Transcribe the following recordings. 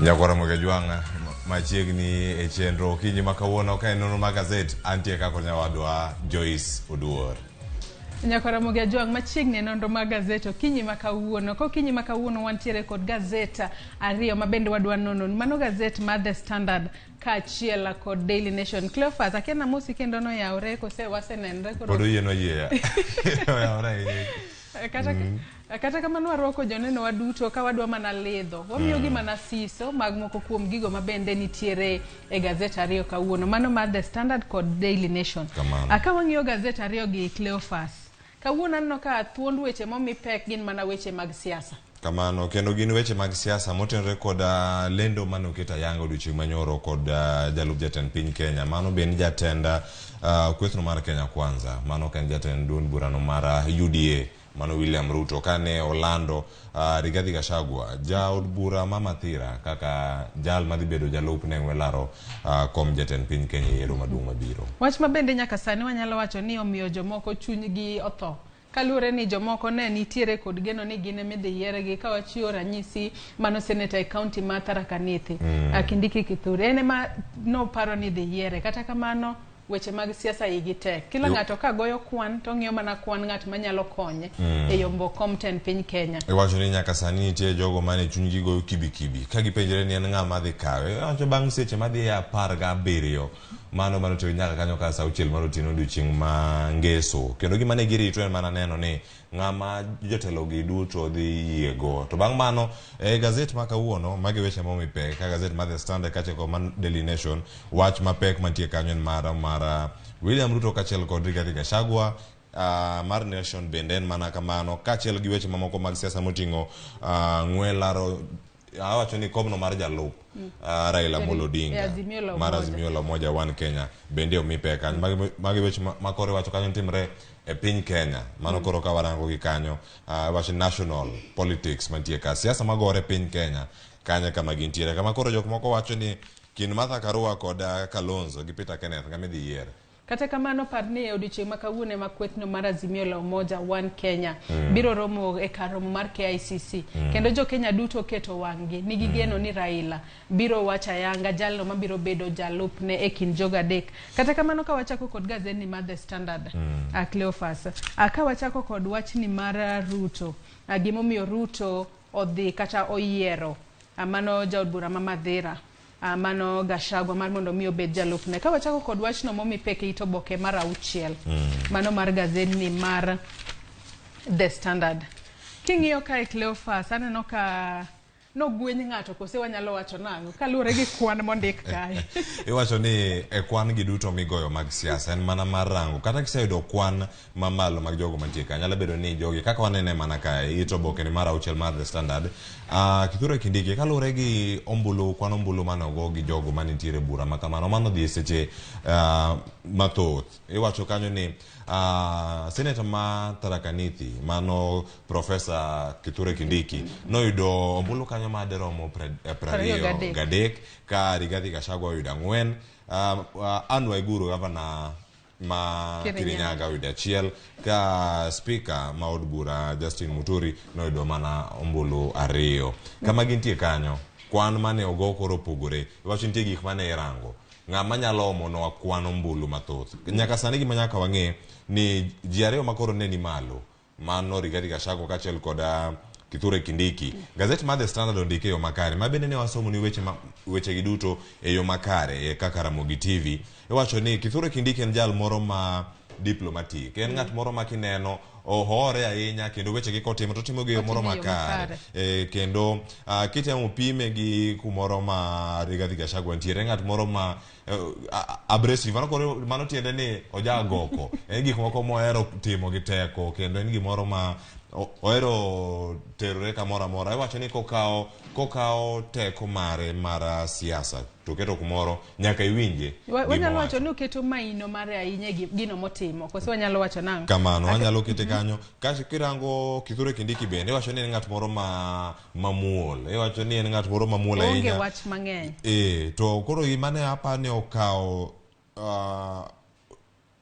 Nyakwara Moge Jwang'a machiegni e chenro okinyi ma kawuono ka en nonro mar gazet antie ka kod nyawadwa Joyce Oduor. Nyakwara Moge Ajwang' machiegni e nonro mag gazet okinyi ma kawuono. Kokinyi ma kawuono wantiere kod gazet ariyo ma bende wadwa nono. Mano gazet mar The Standard kaachiel kod Daily Nation. Cleophas, akia namosi kendo noyawre kose wasenenre koro. Pod oyie noyieya. Oyawre ahinya. Kata, kata kamano warwako jonenowa duto ka wadwa mana lidho. Wamiyogi mana siso mag moko kuom gigo ma bende nitiere e gazet ariyo kawuono. Mano mar The Standard kod Daily Nation. Kamano. Ka wang'iyo gazet ariyo gi Cleophas, kawuono aneno ka thuond weche momi pek gin mana weche mag siasa. Kamano, kendo gin weche mag siasa motenore kod lendo mane oket ayanga odiochieng' manyoro kod jalup jatend piny Kenya. Mano bende jatend kwethno mar Kenya Kwanza. Mano ka en jatend duond burano mar UDA, mano William Ruto, kane olando Rigathi Gachagua, jaod bura ma Mathira, kaka jal madhi bedo jalupne e ng'we laro kom jatend piny Kenya e yiero maduong' mabiro. Wach ma bende nyaka sani wanyalo wacho ni omiyo jomoko chunygi otho Kaluwore ni jomoko ne nitiere kod geno ni gin emidhi yiergi ka wachiwo ranyisi mano seneta e kaunti ma Tharaka Nithi Kindiki Kithure en ema noparo ni idhi yiere kata kamano weche mag siasa igi tek kila ng'ato ka goyo kwan to ong'iyo mana kwan ng'at manyalo konye e yombo kom tend piny Kenya. Iwacho ni nyaka sani nitie jogo mane chunygi goyo kibi kibi ka gipenjore ni en ng'a madhi kawe. Iwacho bang' seche madhi e 17 Mano mane oter nyaka kanyo ka saa auchiel mar otieno odiochieng' ma Ngeso. Kendo gima ne girito en mana neno ni ng'ama jotelogi duto dhi yiego. To bang' mano, e gazet ma kawuono, magi weche momi pek, ka gazet mar The Standard kaachiel kod mar Daily Nation, wach mapek mantie kanyo en mar mar William Ruto kaachiel kod Rigathi Gachagua. Mar Nation bende en mana kamano, kaachiel gi weche mamoko mag siasa moting'o ng'we laro awacho ni komno mar jalup Raila Amolo Odinga Azimio la mar Umoja. Azimio la Umoja One Kenya bende omi pek kanyo. Magi magi weche ma ma koro iwacho kanyo timre e piny Kenya. Mano koro ka warango gi kanyo iwacho national politics mantie ka siasa magore e piny Kenya kanyo e kama gintiere. Kama koro jok moko wacho ni kind Martha Karua kod Kalonzo gi Peter Kenneth ng'ama idhi yier. Kata kamano par ni e odiochieng' ma kawuono ema kwethno mar Azimio la Umoja One Kenya biro romo e kar romo mar KICC. Kendo jo Kenya duto oketo wang'gi nigi geno ni Raila biro wacho ayanga jalno mabiro bedo jalupne e kind jogo adek. Kata kamano ka wachako kod gazetni mar The Standard, Cleophas, ka wachako kod wachni mar Ruto, gimomiyo Ruto odhi kata oyiero mano jaod bura ma Mathira, Mano Gachagua mar mondo mi obed jalupne. Ka wachako kod wachno momi pek e it oboke mar auchiel, mano mar gazetni mar The Standard. King'iyo kae Cleophas, aneno ka nogweny ng'ato kose wanyalo wacho nang'o kaluwore gi kwan mondik kae. Iwacho ni e kwan gi duto migoyo mag siasa en mana mar rango kata kiseyudo kwan mamalo mag jogo mantie ka nyalo bedo ni jogi kaka wanene mana kae it oboke ni mar auchiel mar The Standard Kithure Kindiki kaluwore gi ombulu kwan ombulu mane ogo gi jogo mane nitiere bura ma kamano mano dhi e seche mathoth iwacho kanyo ni seneta ma Tharaka Nithi mano Professor Kithure Kindiki noyudo ombulu kanyo maderomo 23 ka Rigathi Gachagua oyudo 4 Anne Waiguru gavana ma Kirinyaga oyudo 1 ka spika ma od bura Justin Muturi noyudo mana ombulu 2. Kama gintie kanyo, kwan mane ogo koro opogore. Iwacho nitie gik mane irango. Ng'ama nyalo omonwa kwan ombulu mathoth. Nyaka sani gima nyaka wang'e ni ji ariyo ma koro ne ni malo Mano Rigathi Gachagua kaachiel kod Kithure Kindiki. Gazet mar The Standard ondike e yo makare, ma bende ne wasomoni weche ma wechegi duto e yo makare e kaka Ramogi TV. Iwacho ni Kithure Kindiki en jal moro ma diplomatic. En ng'at moro ma kineno ohore ahinya kendo wechegi kotimo to otimo gi e yo moro Otimo e yo makare. makare. Kendo kitemo pime gi kumoro ma Rigathi Gachagua nitiere, en ng'at moro ma abrasive. Mano koro mano tiende ni ojagoko. En gik moko mohero timo gi teko kendo en gimoro ma ohero terore kamoro amora. Iwacho ni kokawo teko mare mar siasa to oketo kumoro nyaka iwinje gima Wanyalo wacho owacho. ni oketo maino mare ahinya e gino motimo. Koso wanyalo wacho nang'o? Kamano, wanyalo kete kanyo. Kasto kirango Kithure Kindiki bende iwacho ni en ng'at moro ma mamuol. Iwacho ni en ng'at moro mamuol Oonge ahinya. wach mang'eny. To koro gima ne apa ni okawo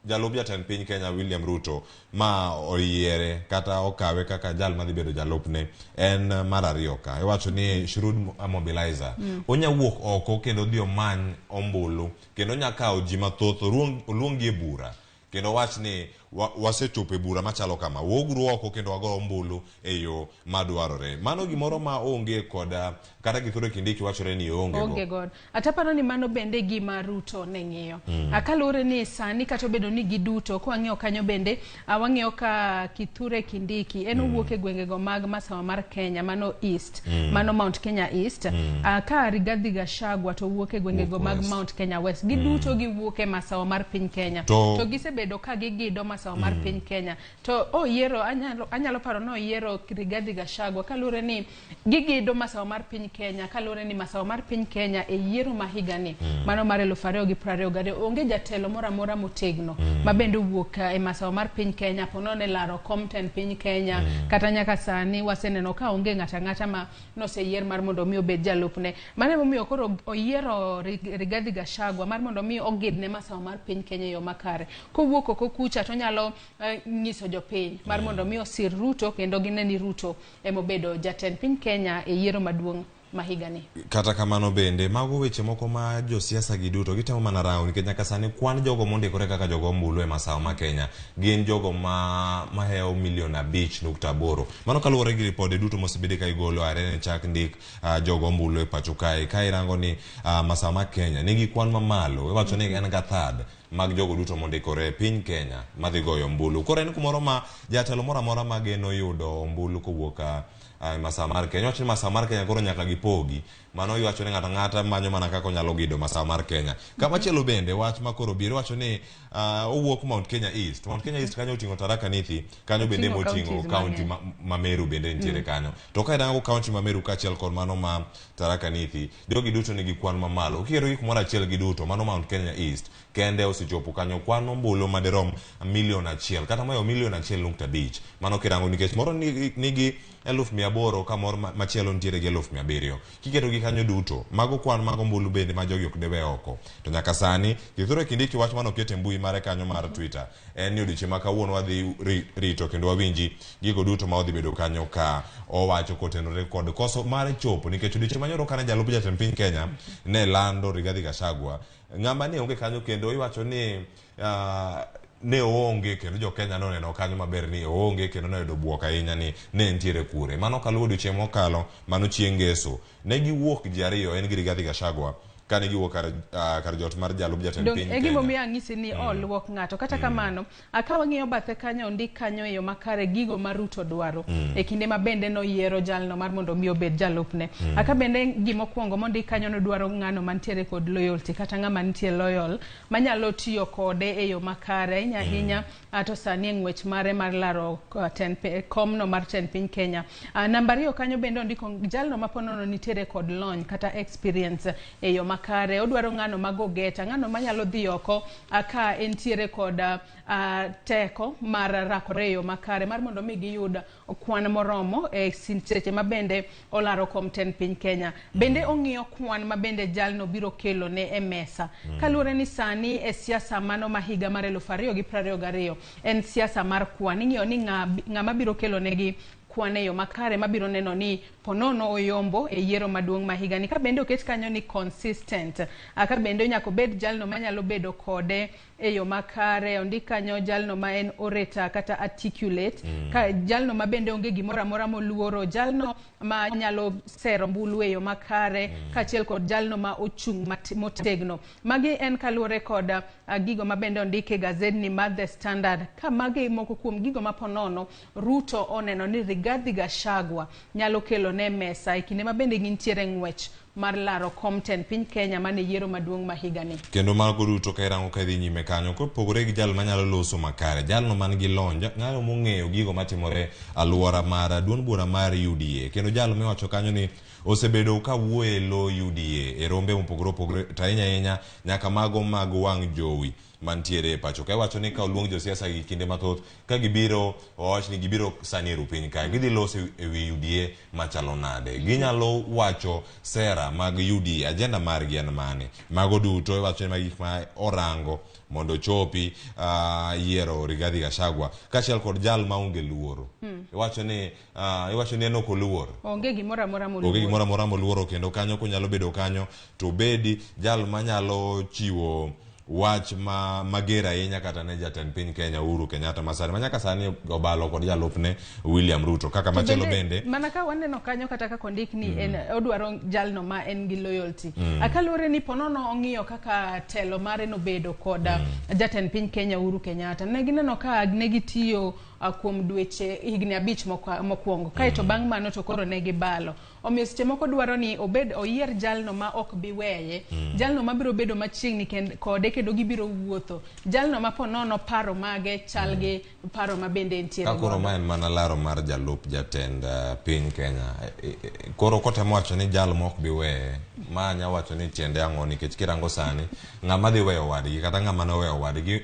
Jalup jatend piny Kenya William Ruto ma oyiere kata okawe kaka jal madhi bedo jalupne en mar ariyo ka. Iwacho ni shrewd mobilizer. Onya wuok oko kendo odhi omany ombulu kendo onya kawo ji mathoth oluong gi e bura kendo owach ni wasechopo e bura machalo kama, wuoguru oko kendo wago ombulu e yo madwarore. Mano gimoro ma onge kod kata Kithure Kindiki wachore ni onge go. Onge godo. Ataparo ni mano bende gima Ruto ne ng'iyo. Kaluwore ni sani kata obedo ni giduto kwang'iyo kanyo bende wang'iyo ka Kithure Kindiki en owuok e gwengego mag masawa mar Kenya, mano East, mano Mount Kenya East. Ka Rigathi Gachagua to wuok e gwengego mag West. Mount Kenya West. Giduto giwuok e masawa mar piny Kenya. To gisebedo ka gigido masawa mar piny Kenya. To oyiero anyalo paro ni oyiero Rigathi Gachagua kaluwore ni gigido masawa mar piny Kenya, kaluwore ni masawa mar piny Kenya e yiero ma higani mano mar 2022 onge jatelo moro amora motegno ma bende owuok e masawa mar piny Kenya po nono e laro kom tend piny Kenya. Kata nyaka sani waseneno ka onge ng'ato ang'ata ma noseyier mar mondo mi obed jalupne. Mano emomiyo koro oyiero Rigathi Gachagua mar mondo mi ogidne masawa mar piny Kenya e yo makare. Kowuok oko kucha to onyalo nyiso jopiny mar mondo mi osir Ruto kendo gine ni Ruto emobedo jatend piny Kenya e yiero maduong' ma higani. Kata kamano bende, mago weche moko ma josiasa gi duto gitemo mana rango nikech nyaka sani kwan jogo mondikore kaka jogo ombulu e masawa ma Kenya gin jogo ma mahewo milion 5.8. Mano kaluwore gi ripode duto mosebedi ka igolo are ne chak ndik jogo ombulu e pacho kae. Ka irango ni masawa ma Kenya nigi kwan mamalo, iwacho ni en ga third mag jogo duto mondikore e piny Kenya madhi goyo ombulu. Koro en kumoro ma jatelo moro amora mageno yudo ombulu kowuok masawa mar Kenya. Iwacho ni masawa mar Kenya koro nyaka gipogi. Mano iwacho ni ng'ato ang'ata manyo mana kaka onyalo gido masawa mar Kenya. Kamachielo bende wach ma koro biro iwacho ni owuok Mount Kenya East. Mount Kenya East kanyo oting'o Tharaka Nithi, kanyo bende Oting'o moting'o counties county mang'eny. ma Meru bende nitiere kanyo. To ka irango county ma Meru kaachiel kod mano ma Tharaka Nithi, jogi duto nigi kwan mamalo. Kiketogi kumoro achiel giduto, mano Mount Kenya East kende osechopo kanyo kwan ombulu madirom milion 1 kata mohewo milion 1.5. Mano kirango nikech moro nigi 800,000 ka moro machielo nitiere gi 700,000. Kiketogi kanyo duto, mago kwan mag ombulu bende ma jogi ok dewe oko. To nyaka sani, Kithure Kindiki wach mane oketo e mbui mare kanyo mar Twitter en ni odiochieng' ma kawuono wadhi rito kendo wawinji gigo duto ma odhi bedo kanyo ka owacho kotenore kod koso mar chopo nikech odiochieng' manyoro kane jalup jatend piny Kenya ne lando Rigathi Gachagua, ng'ama ne onge kanyo kendo iwacho ni ne oonge kendo jo Kenya noneno kanyo maber ni oonge kendo noyudo buok ahinya ni ne entiere kure. Mano kaluwo odiochieng' mokalo, mano chieng' Ngeso. Ne giwuok ji ariyo, en gi Rigathi Gachagua, kane giwuok kar jot mar jalup jatend piny E Kenya. gimomiyo ang'isi ni oluok ng'ato. Kata kamano, ka wang'iyo bathe kanyo, ondik kanyo e yo makare gigo ma Ruto dwaro. E kinde ma bende noyiero jalno mar mondo mi obed jalupne. Ka bende gimokwongo mondik kanyo nodwaro ng'ano mantiere kod loyalty, kata ng'ama nitie loyal, manyalo tiyo kode e yo makare ahinya ahinya, to sani e ng'wech mare mar laro komno mar tend piny Kenya. Namba 2 kanyo bende ondiko jalno ma ponono nitiere kod lony kata experience e yo makare. Odwaro ng'ano ma go geta, ng'ano manyalo dhi oko ka entiere kod teko mar rakore e yo makare mar mondo mi giyud kwan moromo e seche ma bende olaro kom tend piny Kenya. Bende ong'iyo kwan ma bende jalno biro kelo ne e mesa. Kaluwore ni sani e siasa mano ma higa mar 2022 en siasa mar kwan. Ing'iyo ni ng'ama biro kelo negi kwan e yo makare mabiro neno ni ponono oyombo e yiero maduong' ma higani. Ka bende oket kanyo ni consistent, ka bende nyaka obed jalno manyalo bedo kode e yo makare. Ondik kanyo jalno ma en orator kata articulate, ka jalno ma bende onge gimoro amora moluoro, jalno ma nyalo sero ombulu e yo makare, kaachiel kod jalno ma ochung' motegno. Magi en kaluwore kod gigo ma bende ondik e gazedni mar The Standard. Ka magi moko kuom gigo ma ponono Ruto oneno ni Rigathi Gachagua nyalo kelo ne mesa e kinde ma bende gintiere ng'wech mar laro kom tend piny Kenya mane yiero maduong' ma higani. Kendo mago duto ka irango ka idhi nyime kanyo, kopogore gi jal manyalo loso makare, jalno man gi lony, ng'ano mong'eyo gigo matimore alwora mar duond bura mar UDA. Kendo jal miwacho kanyo ni osebedo ka wuoyo e lo UDA e rombe mopogore opogore, to ahinya ahinya nyaka mago mag wang' jowi mantiere e pacho ka. Iwacho ni ka oluong josiasa gi kinde mathoth ka gibiro, wawach ni gibiro sani e ru piny kae, gidhi loso e wi UDA machalo nade, ginyalo wacho sera Sera mag UDA, agenda margi en mane? Mago duto iwacho ni magi gik ma orango mondo ochopi yiero Rigathi Gachagua kaachiel kod jal maonge luoro. Iwacho ni iwacho ni en ok oluor. Onge gimoro amora Onge moluor. gimoro amora moluoro kendo kanyo konyalo bedo kanyo to obedi jal manyalo chiwo wach ma mager ahinya kata ne jatend piny Kenya Uhuru Kenyatta ma sani ma nyaka sani obalo kod jalupne William Ruto kaka To machielo bende mana ka waneno kanyo kata kaka ondik ni en odwaro jalno ma en gi loyalty. Kaluwore ni ponono ong'iyo kaka telo mare nobedo kod jatend piny Kenya Uhuru Kenyatta. Ne gineno ka ne gitiyo kuom dweche higni 5 mokwongo. Kaeto bang' mano to koro ne gibalo. Omiyo seche moko dwaro ni obed oyier jalno ma ok bi weye, jalno mabiro bedo machiegni kode kendo gibiro wuotho, jalno ma ponono paro mage chal gi paro ma bende entiere Ka koro godo. ma en mana laro mar jalup jatend piny Kenya, koro kotemo wacho ni jal ma ok bi weye, ma nya wacho ni tiende ang'o nikech kirango sani ng'ama dhi weyo wadgi kata ng'ama noweyo wadgi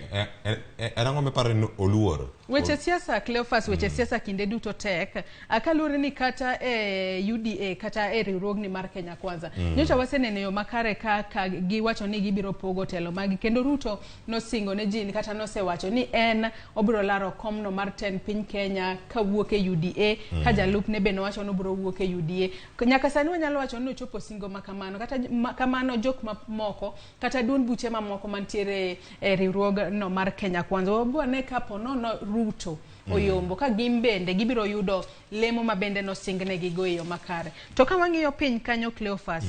en ang'o miparo ni oluor? Weche siasa Cleophas, weche siasa kinde duto tek. Kaluwore ni kata e UDA kata e riwruogni mar Kenya Kwanza. Nyocha waseneno yo makare kaka giwacho ni gibiro pogo telo magi kendo Ruto nosingo ne ji kata nosewacho ni en obiro laro komno mar tend piny Kenya kawuok e UDA ka jalupne be nowacho ni obiro wuok e UDA. Nyaka sani wanyalo wacho ni ochopo singo ma kamano kata kamano jok mamoko kata duond buche mamoko mantiere e riwruogno mar Kenya Kwanza. Wabiro ne ka ponono Ruto oyombo ka gin bende gibiro yudo lemo ma bende nosingnegi go e yo makare. To ka wang'iyo piny kanyo Cleophas,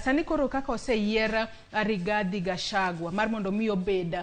sani koro kaka oseyier Rigathi Gachagua mar mondo mi obed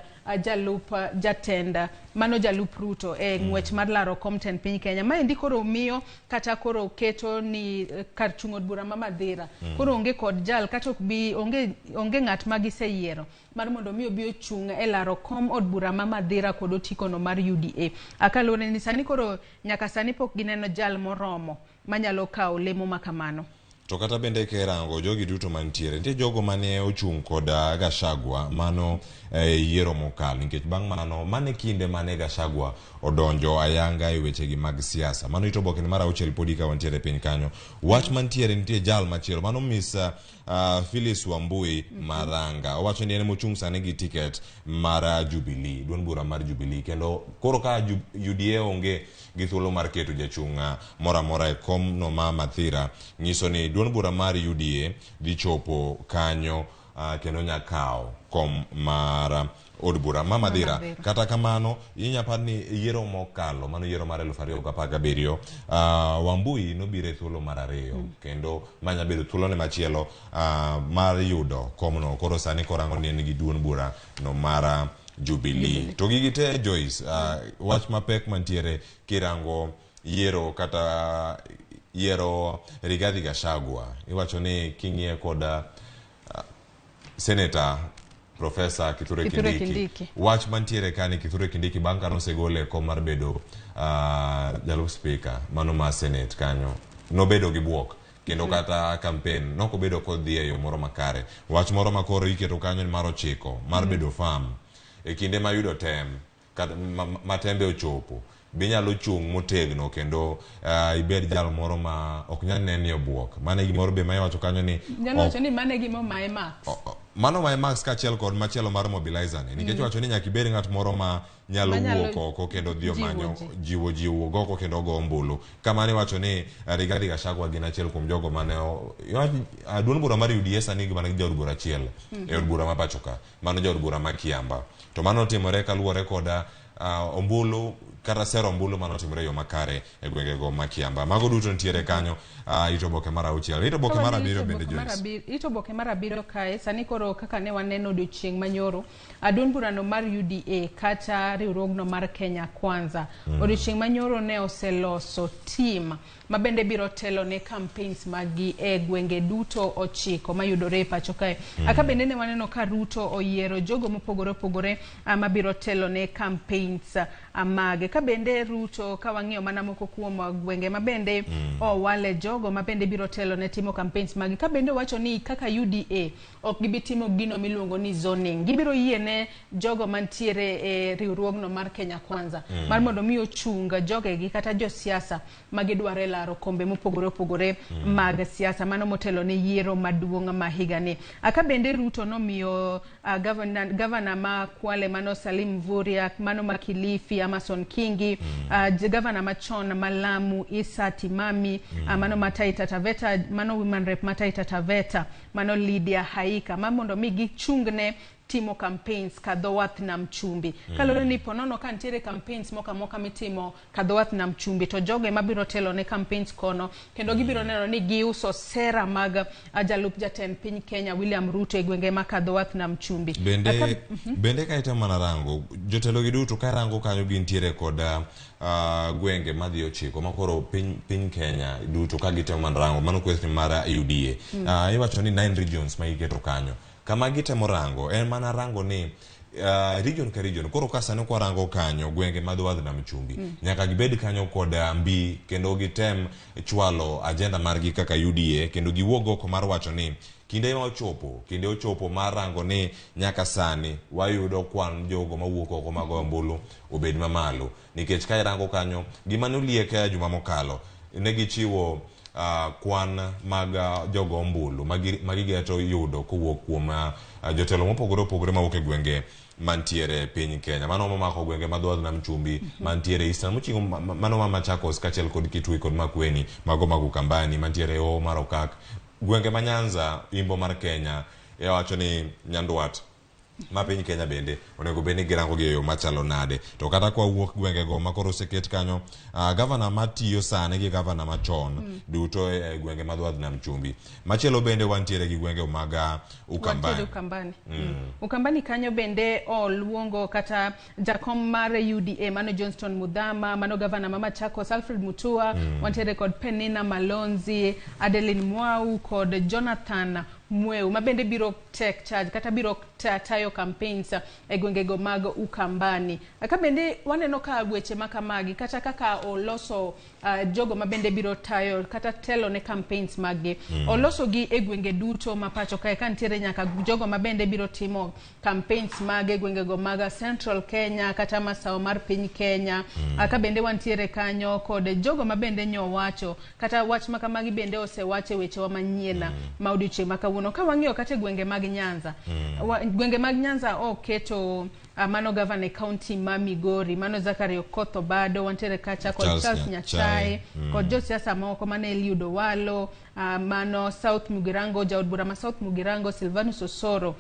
jalup jatend mano jalup Ruto e ng'wech mar laro kom tend piny Kenya. Maendi koro miyo kata koro keto ni kar chung' od bura ma Mathira koro onge kod jal kata ok bi onge ng'at ma giseyiero mar mondo mi obi ochung' e laro kom od bura ma Mathira kod otikono mar UDA. Kaluwore ni sani koro nyaka sani pok gineno jal moromo manyalo kawo lemo ma kamano. To kata bende kirango jogi duto mantiere, nitie jogo mane ochung' kod Gachagua mano yiero mokalo nikech bang' mano mane kinde mane Gachagua odonjo ayanga e wechegi mag siasa. Mano ito oboke mar 6 podi ka wantiere piny kanyo. Wach mantiere nitie jal machielo mano Miss Phyllis Wambui Maranga. Owacho ni en mochung' sani gi tiket mar Jubilee, duond bura mar Jubilee kendo koro ka UDA onge gi thuolo mar keto jachung' moro amora e kom no ma Mathira, nyiso ni duond bura mar UDA dhi chopo kanyo kendo nya kawo kom mar od bura ma Mathira. Kata kamano inya par ni yiero mokalo mano yiero mar 2017 Wambui nobiro e thuolo mar 2 kendo manya bedo thuolo ne machielo mar yudo komno. Koro sani korango ni en gi duond bura no mar Jubilee. To gigi te Joyce, wach mapek mantiere kirango yiero kata yiero Rigathi Gachagua, iwacho ni king'iye kod Senator Professor Kithure Kithure Kindiki. Kindiki. Wach mantiere ka ni Kithure Kindiki bang' ka nosegole e kom mar bedo jalup speaker mano mar Senate kanyo nobedo gi buok kendo kata campaign nokobedo kodhi e yo moro makare. Wach moro ma koro iketo kanyo ni mar 9 mar bedo firm e kinde ma yudo tem kata ma tembe ochopo binyalo chung' motegno kendo ibed jal moro ma ok nyal neni e buok. Mano e gimoro be ma iwacho kanyo ni Nyalo wacho ni mano e gima omaye Max. Mano omaye Max kaachiel kod machielo mar mobilizer ni. Nikech iwacho ni nyaka ibed ng'at moro ma nyalo wuok oko kendo dhi omanyo jiwo ji wuok oko kendo ogo ombulu. Kamano iwacho ni Rigathi Gachagua gin achiel kuom jogo mane duond bura mar UDA sani mana gi jaod bura achiel e od bura ma pacho ka. Mano jaod bura ma Kiamba. To mano otimore kaluwore kod ombulu kata sero ombulu mano otimore e yo makare e gwengego ma Kiamba. Mago duto nitiere kanyo ito oboke mar 6. Ito oboke mar 7 bende Joyce. Ito oboke mar 7 kae sani koro kaka ne waneno odiochieng' manyoro duond burano mar UDA kata riwruogno mar Kenya Kwanza. Odiochieng' manyoro ne oseloso team ma bende biro telo ne campaigns magi e gwenge duto 9 mayudore e pacho kae. Aka bende ne waneno ka Ruto oyiero jogo mopogore opogore mabiro telo ne campaigns mage. Ka bende Ruto ka wang'iyo mana moko kuom gwenge ma bende owale jogo ma bende biro telo ne timo campaigns magi, ka bende owacho ni kaka UDA ok gibi timo gino miluongo ni zoning, gibiro yiene jogo mantiere e riwruogno mar Kenya Kwanza mar mondo mi ochung jogegi kata josiasa ma gidwaro e laro kombe mopogore opogore mag siasa mano motelo ne yiero maduong' ma higani. Ka bende Ruto nomiyo governor ma Kwale mano Salim Mvurya, mano ma Kilifi Amason Kingi, governor machon ma Lamu Issa Timami, mano ma Taita Taveta, mano women rep ma Taita Taveta mano Lydia Haika, ma mondo mi gichungne timo campaigns ka dho wath nam chumbi. Kaluwore ni ponono ka nitiere campaigns moko amoka mitimo ka dho wath nam chumbi, to jogo ema biro telo ne campaigns kono, kendo gibiro neno ni giuso sera mag jalup jatend piny Kenya William Ruto e gwenge ma ka dho wath nam chumbi. Bende bende ka itemo mana rango jotelo gi duto, ka rango kanyo gintiere kod gwenge madhi 9 makoro piny Kenya duto ka gitemo mana rango mano kweth mar UDA. Iwacho ni 9 regions ma giketo kanyo. Kama gitemo rango en mana rango ni region ka region. Koro ka sani kwa rango kanyo gwenge mag dho wath nam chumbi, nyaka gibed kanyo kod mbi kendo gitem chwalo agenda margi kaka UDA, kendo giwuog oko mar wacho ni kinde ma ochopo, kinde ochopo mar rango ni nyaka sani wayudo kwan jogo mawuok oko mag ombulu obed mamalo. Nikech ka irango kanyo gima noliek juma mokalo, ne gichiwo kwan mag jogo ombulu magigeto yudo kowuok kuom jotelo mopogore opogore mawuok e gwenge mantiere piny Kenya. Mano momako gwenge mag dho wath nam chumbi, mantiere Eastern, moting'o mano ma Machakos kaachiel kod Kitui kod Makueni, mago mag Ukambani, mantiere e Hoho mar Okak, gwenge ma Nyanza, Imbo mar Kenya, iwacho ni Nyandwat ma piny Kenya bende onego bed ni girango gi e yo machalo nade. To kata kwa wuok gwenge go makoro oseket kanyo, gavana matiyo sani gi gavana machon duto e gwenge mag dho wath nam chumbi. Machielo bende wantiere gi gwenge mag Ukambani. Ukambani. Ukambani kanyo bende oluongo kata jakom mar UDA mano Johnston Muthama, mano gavana ma Machakos Alfred Mutua, wantiere kod Penina Malonzi, Adeline Mwau kod Jonathan Mweu ma bende biro take charge kata biro tayo campaigns e gwengego mag Ukambani. Ka bende waneno ka weche makamagi kata kaka oloso jogo ma bende biro tayo kata telo ne campaigns maggi, oloso gi e gwenge duto ma pacho kae, ka nitiere nyaka jogo ma bende biro timo campaigns mag e gwengego mag Central Kenya kata masawa mar piny Kenya. Ka bende wantiere kanyo kod jogo ma bende nyowacho kata wach makamagi bende osewache wechewa manyien ma odiochieng' ma kawuono. Ka wang'iyo kata e gwenge mag Nyanza, gwenge mag Nyanza oketo mano gavana e county ma Migori mano Zachary Okoth Obado, wantiere kacha kod Charles Nyachae kod josiasa moko mane Eliud Owalo, mano South Mugirango, jaod bura ma South Mugirango Silvanus Osoro,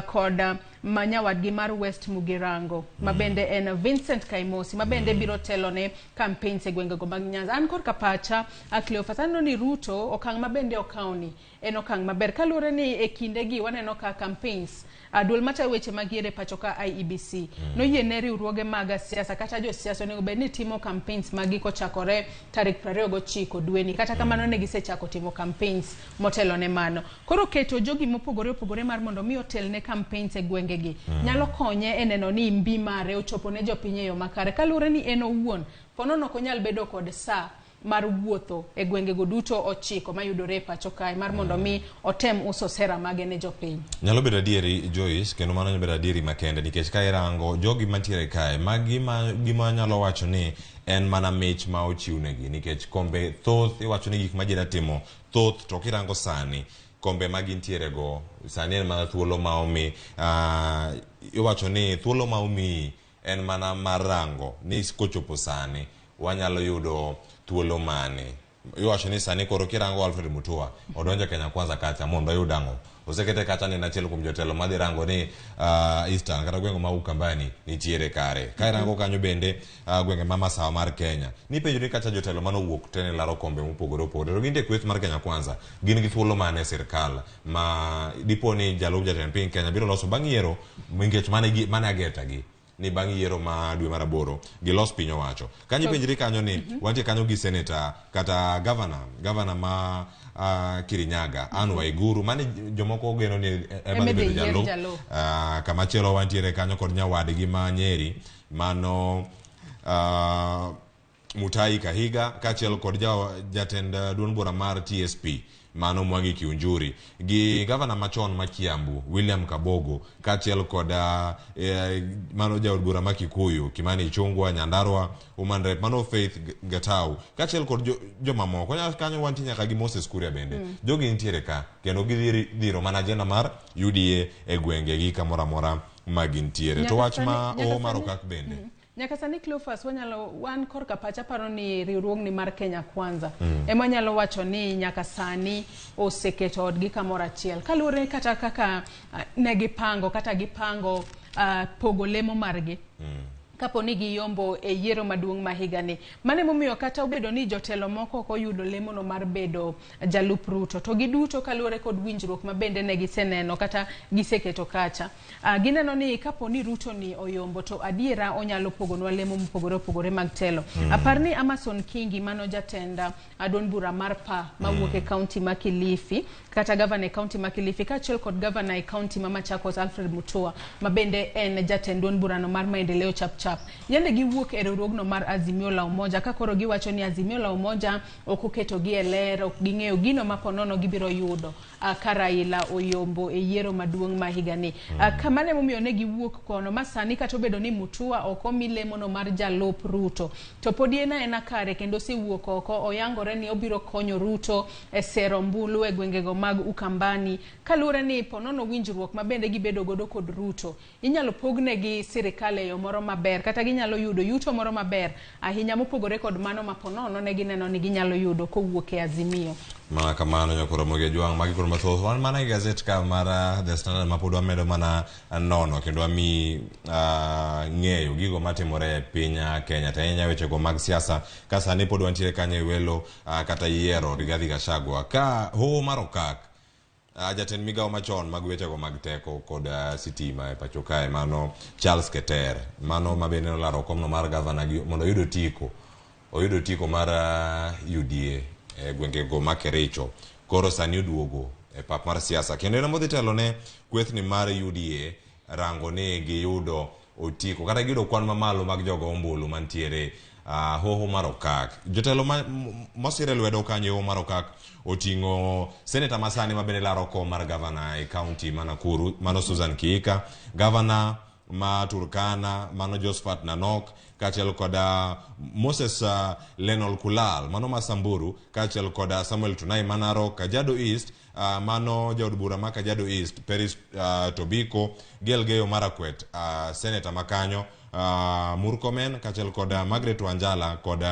kod manyawadgi mar West Mugirango ma bende en Vincent Kaimosi ma bende biro telo ne campaigns e gwengego mag Nyanza. An korka pacha, Cleophas, aneno ni Ruto okang' ma bende okawni en okang' maber kaluwore ni e kindegi waneno ka campaigns, duol matayo weche mag yiero e pacho ka IEBC noyie ne riwruoge mag siasa kata josiasa onego bed ni timo campaigns magi kochakore tarik 29 dweni. Kata kamano ne gisechako timo campaigns motelo ne mano. Koro keto jogi mopogore opogore mar mondo mi otel ne campaigns e gwengegi nyalo konye e neno ni mbi mare ochopo ne jopiny e yo makare, kaluwore ni en owuon ponono ok onyal bedo kod saa mar wuotho e gwengego duto 9 mayudore e pacho kae mar mondo mi otem uso sera mage ne jopiny. Nyalo bedo adieri Joyce, kendo mano nyalo bedo adieri makende, nikech ka irango jogi mantiere kae, magi ma gima nyalo wacho ni en mana mich ma ochiwnegi, nikech kombe thoth iwacho ni gik ma ji da timo thoth, to kirango sani kombe ma gintiere go sani en mana thuolo ma omi, iwacho ni thuolo ma omiyi en mana mar rango ni kochopo sani wanyalo yudo thuolo mane. Iwacho ni sani koro kirango Alfred Mutua odonjo Kenya Kwanza kacha mondo oyud ang'o? Osekete kacha ni en achiel kuom jotelo madhi rango ni Eastern kata gwenge ma Ukambani nitiere kare. Ka irango kanyo bende gwenge ma masawa mar Kenya, nipenjo ni kacha jotelo manowuok tene laro kombe mopogore opogore, to gintie kweth mar Kenya Kwanza, gin gi thuolo mane e sirkal ma dipo ni jalup jatend piny Kenya biro loso bang' yiero, nikech mane ageta gi ni bang' yiero ma dwe mar 8 gilos piny owacho. Kanyo ipenjri kanyo ni wantie kanyo gi senator kata governor ma Kirinyaga, Anne Waiguru, mane jomoko ogeno ni ema dhi bedo jalup. Kamachielo wantiere kanyo kod nyawadgi ma Nyeri, mano Mutahi Kahiga kaachiel kod jatend duond bura mar TSP mano Mwangi Kiunjuri gi gavana machon ma Kiambu William Kabogo kaachiel kod mano jaod bura ma Kikuyu Kimani Ichung'wa, Nyandarua Woman Rep mano Faith Gatau kaachiel kod jomamoko. Kanyo wantie nyaka gi Moses Kuria bende. Jogi nitiere ka kendo gidhi dhiro mana agenda mar UDA e gwenge gi kamoro amora ma gintiere. To wach ma Hoho mar Okak bende. Nyaka sani Cleophas, wanyalo wan korka pacha paro ni riwruogni mar Kenya Kwanza ema nyalo wacho ni nyaka sani oseketo odgi kamoro achiel kaluwore kata kaka ne gipango kata gipango pogo lemo margi kapo ni giyombo e yiero maduong' ma higani. Mano emomiyo kata obedo ni jotelo moko ok oyudo lemono mar bedo jalup Ruto, to giduto kaluwore kod winjruok ma bende ne giseneno kata giseketo kacha, gineno ni kapo ni Ruto ni oyombo to adiera onyalo pogonwa lemo mopogore opogore mag telo. Apar ni Amason Kingi mano jatend duond bura mar PA mawuok e kaunti ma Kilifi kata gavana e kaunti ma Kilifi kaachiel kod gavana e kaunti ma Machakos Alfred Mutua ma bende en jatend duond burano mar Maendeleo Chapchap. Yande giwuok e riwruogno mar Azimio la Umoja ka koro giwacho ni Azimio la Umoja ok oketogi e ler, ok ging'eyo gino ma ponono gibiro yudo ka Raila oyombo e yiero maduong' ma higani. Kamano emomiyo ne giwuok kono ma sani kata obedo ni Mutua ok omi lemono mar jalup Ruto to podi en aena kare kendo osewuok oko oyangore ni obiro konyo Ruto e sero ombulu e gwengego mag Ukambani kaluwore ni ponono winjruok ma bende gibedo godo kod Ruto inyalo pognegi sirikal e yo moro maber kata ginyalo yudo yuto moro maber ahinya mopogore kod mano ma ponono ne gineno ni ginyalo yudo kowuok e Azimio. Mana kamano nyakoro Ramogi Ajwang', magi koro mathoth wan mana e gazet ka mar The Standard ma pod wamedo mana nono kendo wami ng'eyo gigo matimore e piny Kenya to ahinya wechego mag siasa ka sani pod wantiere kanyo e welo kata yiero Rigathi Gachagua ka hoho mar Okak. Jatend migawo machon mag wechego mag teko kod sitima e pacho kae mano Charles Keter mano ma bende nolaro komno mar gavana mondo oyud otiko mar UDA e gwengego ma Kericho. Koro sani oduogo e pap mar siasa kendo en ema telo ne kwethni mar UDA rango ni giyudo otiko kata giyudo kwan mamalo mag jogo ombulu mantiere hoho mar Okak. Jotelo mosire lwedo kanyo e hoho mar Okak oting'o seneta masani ma bende laro kom mar gavana e kaunti ma Nakuru mano Susan Kihika, gavana ma Turkana mano Josephat Nanok kaachiel kod Moses Lenol Kulal mano ma Samburu kaachiel kod Samuel Tunai ma Narok, Kajiado East mano jaod bura ma Kajiado East Peris Tobiko, Gelgeyo Marakwet seneta makanyo Murkomen kaachiel kod Margaret Wanjala kod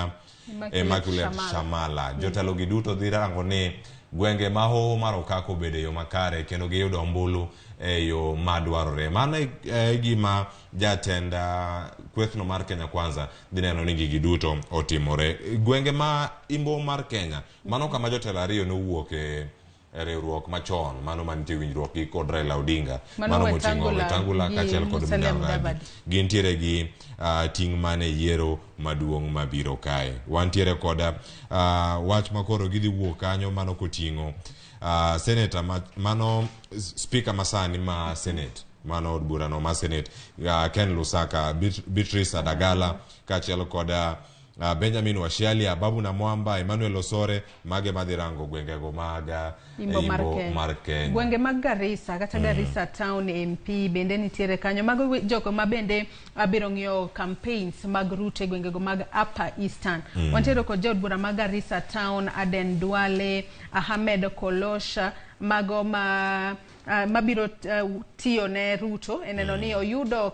Immaculate Shamala. Jotelo gi duto dhi rango ni gwenge ma hoho mar Okak obedo e yo makare kendo giyudo ombulu e yo madwarore. Mano e gima jatend kwethno mar Kenya Kwanza dhi neno ni gigi duto otimore. Gwenge ma imbo mar Kenya, mano kama jotelo ariyo nowuok e riwruok machon mano mantie winjruok gi kod Raila Odinga mano moting'o Wetangula kaachiel kod Mudavadi gintiere gi ting' mane yiero maduong' mabiro kae. Wantiere kod wach makoro gidhi wuok kanyo mano koting'o senator mano speaker masani ma senate mano od burano ma senate Ken Lusaka, Beatrice Adagala kaachiel kod Benjamin Washiali, Babu Namwamba, Emmanuel Osore, mage madhi rango gwengego mag Imbo mar Kenya. Gwenge mag Garissa kata Garissa Town MP bende nitiere kanyo. Mago jogo ma bende abiro ng'iyo campaigns mag Ruto e gwengego mag Upper Eastern. Wantiere kod jaod bura mag Garissa Town, Aden Duale, Ahmed Kolosha, mago ma mabiro tiyo ne Ruto e neno ni oyudo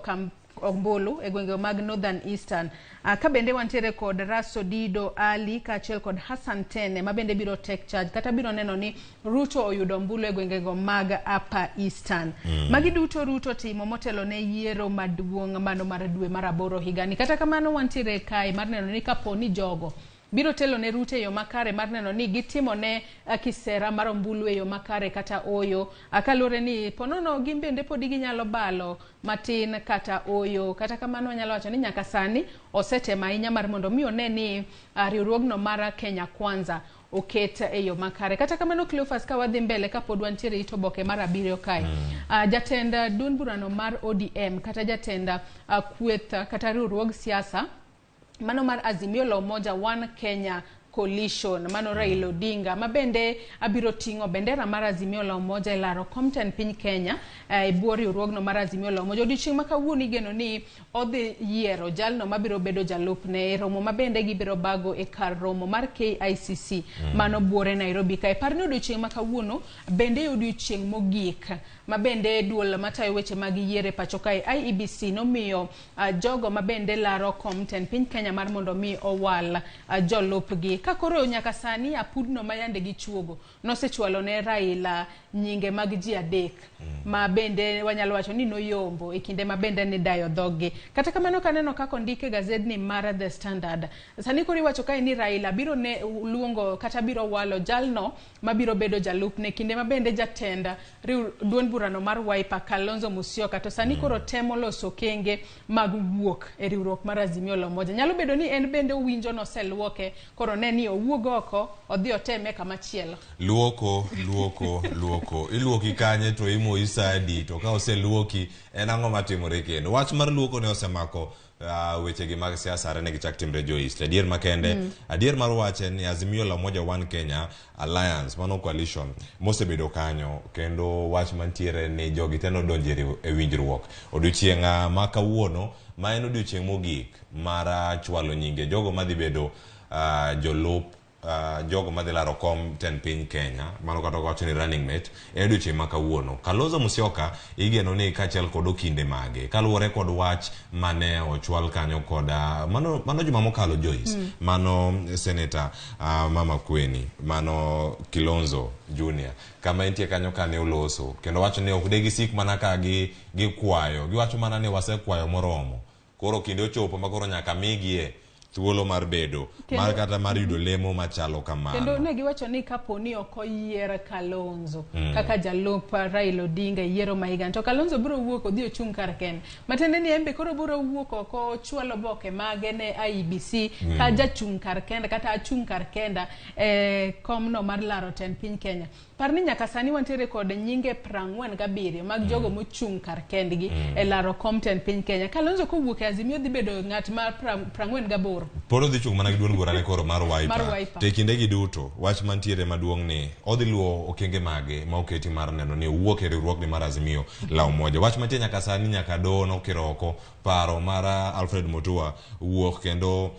ombulu e gwenge mag Northern Eastern. Ka bende wantiere kod Raso Dido Ali kaachiel kod Hassan Tene ma bende biro take charge kata biro neno ni Ruto oyudo ombulu e gwengego mag Upper Eastern. Magi duto Ruto timo motelo ne yiero maduong' mano mar dwe mar aboro higani. Kata kamano wantiere kae mar neno ni kapo ni jogo biro telo ne Ruto e yo makare mar neno ni gitimo ne kisera mar ombulu e yo makare kata oyo, kaluwore ni ponono gin bende podi ginyalo balo matin kata oyo. Kata kamano wanyalo wacho ni nyaka sani osetemo ahinya mar mondo mi one ni riwruogno mar Kenya Kwanza oket e yo makare. Kata kamano Cleophas, ka wadhi mbele kapod wantiere it oboke mar abiriyo kae, jatend duond burano mar ODM kata jatend kweth kata riwruog siasa Mano mar Azimio la Umoja One Kenya Coalition, mano Raila Odinga, ma bende abiro ting'o bendera mar Azimio la Umoja e laro kom tend piny Kenya e bwo riwruogno mar Azimio la Umoja. Odiochieng' ma kawuono igeno ni odhi yiero jalno mabiro bedo jalupne e romo ma bende gibiro bago e kar romo mar KICC mano buore Nairobi kae. Par ni odiochieng' ma kawuono bende e odiochieng' mogik ma bende duol matayo weche mag yiero e pacho kae IEBC nomiyo jogo ma bende laro kom tend piny Kenya mar mondo mi owal jolupgi. Ka koro nyaka sani apudno ma yande gichuogo nosechwalo ne Raila nyinge mag ji adek ma bende wanyalo wacho ni noyombo e kinde ma bende nidayo dhoggi. Kata kamano kaneno kaka ondike gazedni mar The Standard, sani koro iwacho kae ni Raila biro ne luongo kata biro walo jalno mabiro bedo jalupne kinde ma bende jatend duond burano mar Wiper Kalonzo Musyoka to sani koro temo loso okenge mag wuok e riwruok mar Azimio la Umoja. Nyalo bedo ni en bende owinjo noseluoke koro ne ni owuog oko odhi oteme kama chielo. Luoko, luoko, luoko. Iluoki kanye to imoyi sa adi to ka oseluoki en ang'o matimore kendo? Wach mar luoko ne osemako wechegi mag siasa are ne gichak timre Joyce. Adier makende, adier mar wach en ni Azimio la Umoja One Kenya Alliance, mano coalition mosebedo kanyo kendo wach mantiere ni jogi te nodonjo e winjruok. Odiochieng' ma kawuono ma en odiochieng' mogik mar chwalo nyinge jogo madhi bedo jolup jogo madhi laro kom tend piny Kenya, mano kata wacho ni running mate e odiochieng' ma kawuono. Kalonzo Musyoka igeno ni kaachiel kod okinde mage kaluwore kod wach mane ochwal kanyo kod mano juma mokalo Joyce, mano seneta Mama Kweni, mano Kilonzo Junior kama entie kanyo kane oloso kendo wacho ni ok de gisik mana ka gikwayo, giwacho mana ni wasekwayo moromo. Koro kinde ochopo ma koro nyaka migie thuolo mar bedo mar kata mar yudo lemo machalo kamano. Kendo ne giwacho ni kapo ni ok oyier Kalonzo kaka jalup Raila Odinga e yiero ma higani, to Kalonzo biro wuok odhi ochung' kar kende. Matiende ni en be koro biro wuok oko ochwalo oboke mage ne IEBC ka jachung' kar kenda kata achung' kar kenda e komno mar laro tend piny Kenya. Par ni nyaka sani wantiere kod nyinge 47 mag jogo mochung' kar kendgi e laro kom tend piny Kenya. Kalonzo kowuok e Azimio dhi bedo ng'at mar 48. Pod odhi chung' mana gi duond burane koro mar Wiper. Mar Wiper. To e kindegi duto, wach mantiere maduong' ni odhi luwo okenge mage ma oketi mar neno ni owuok e riwruogni mar Azimio la Umoja. Wach mantie nyaka sani nyaka doho nokiro oko paro mar Alfred Mutua wuok kendo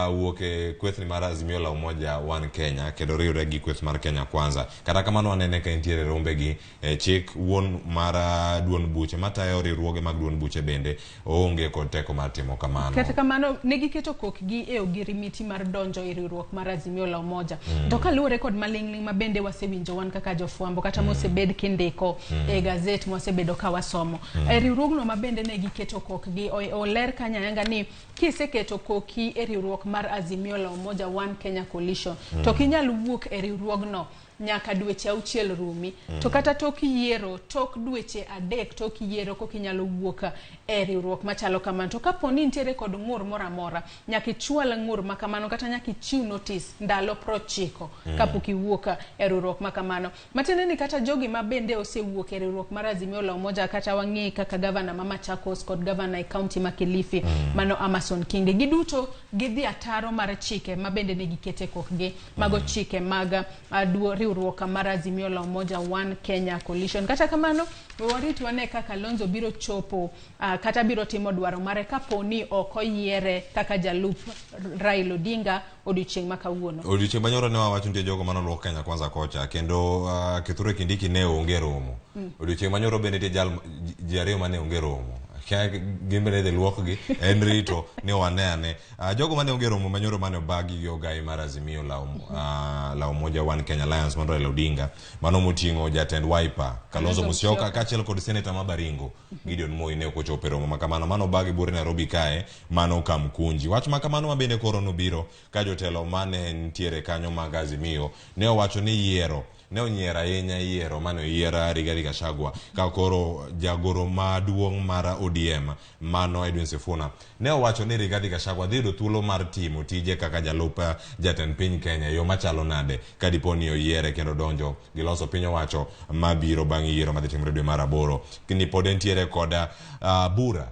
wuok e kwethni mar Azimio la Umoja One Kenya kendo riwre gi kweth mar Kenya Kwanza. Kata kamano wanene ka entiere rombe gi chik wuon mar duond buche matayo riwruoge mag duond buche bende oonge kod teko mar timo kamano. Kata kamano ne giketo kokgi e ogirimiti mar donjo e riwruok mar Azimio la Umoja. To kaluwore kod maling'ling' ma bende wasewinjo wan kaka jofwambo kata mosebed kindiko e gazet mwasebedo ka wasomo. E riwruogno ma bende ne giketo kokgi oler kanyo ayanga ni kiseketo koki e riwruok mar Azimio la Umoja One Kenya Coalition to ok inyal wuok e riwruogno nyaka dweche 6 rumi. To kata tok yiero, tok dweche 3 tok yiero koka inyalo wuok e riwruok machalo kamano. To kapo ni nitiere kod ng'ur moro amora, nyaka ichwal ng'ur ma kamano kata nyaka ichiw notice ndalo 90 kapok iwuok e riwruok ma kamano. Matiende ni kata jogi ma bende osewuok e riwruok mar Azimio la Umoja, kata wang'e kaka gavana ma Machakos kod gavana e kaunti ma Kilifi, mano Amason Kingi, giduto gidhi ataro mar chike ma bende ne gikete kokgi, mago chike mag riwruok mar Azimio la Umoja One Kenya Coalition. Kata kamano, warit wane kaka Kalonzo biro chopo kata biro timo dwaro mare kapo ni ok oyiere kaka jalup Raila Odinga odiochieng' ma kawuono. Odiochieng' manyoro ne wawacho nitie jogo mane oluok Kenya Kwanza kocha kendo Kithure Kindiki ne onge romo. Odiochieng' manyoro bende nitie ji ariyo mane onge romo. Gin bende idhi luokgi, en rito ni wane ane. Jogo mane onge romo manyoro mane obagi gi ogai mar Azimio la Umoja One Kenya Alliance mar Raila Odinga, mano moting'o jatend Wiper Kalonzo Musyoka kaachiel kod seneta ma Baringo Gideon Moi ne ok ochopo e romo ma kamano. Mano obagi buore Nairobi kae, mano Kamkunji. Wach ma kamano ma bende koro nobiro ka jotelo mane nitiere kanyo mag Azimio ne owacho ni yiero ne onyiero ahinya yiero mane oyier Rigathi Gachagua ka koro jagoro maduong' mar ODM mano Edwin Sifuna ne owacho ni Rigathi Gachagua dhi yudo thuolo mar timo tije kaka jalup jatend piny Kenya e yo machalo nade ka dipo ni oyiere kendo donjo gi loso piny owacho mabiro bang' yiero madhi timore dwe mar 8. Ni pod entiere kod bura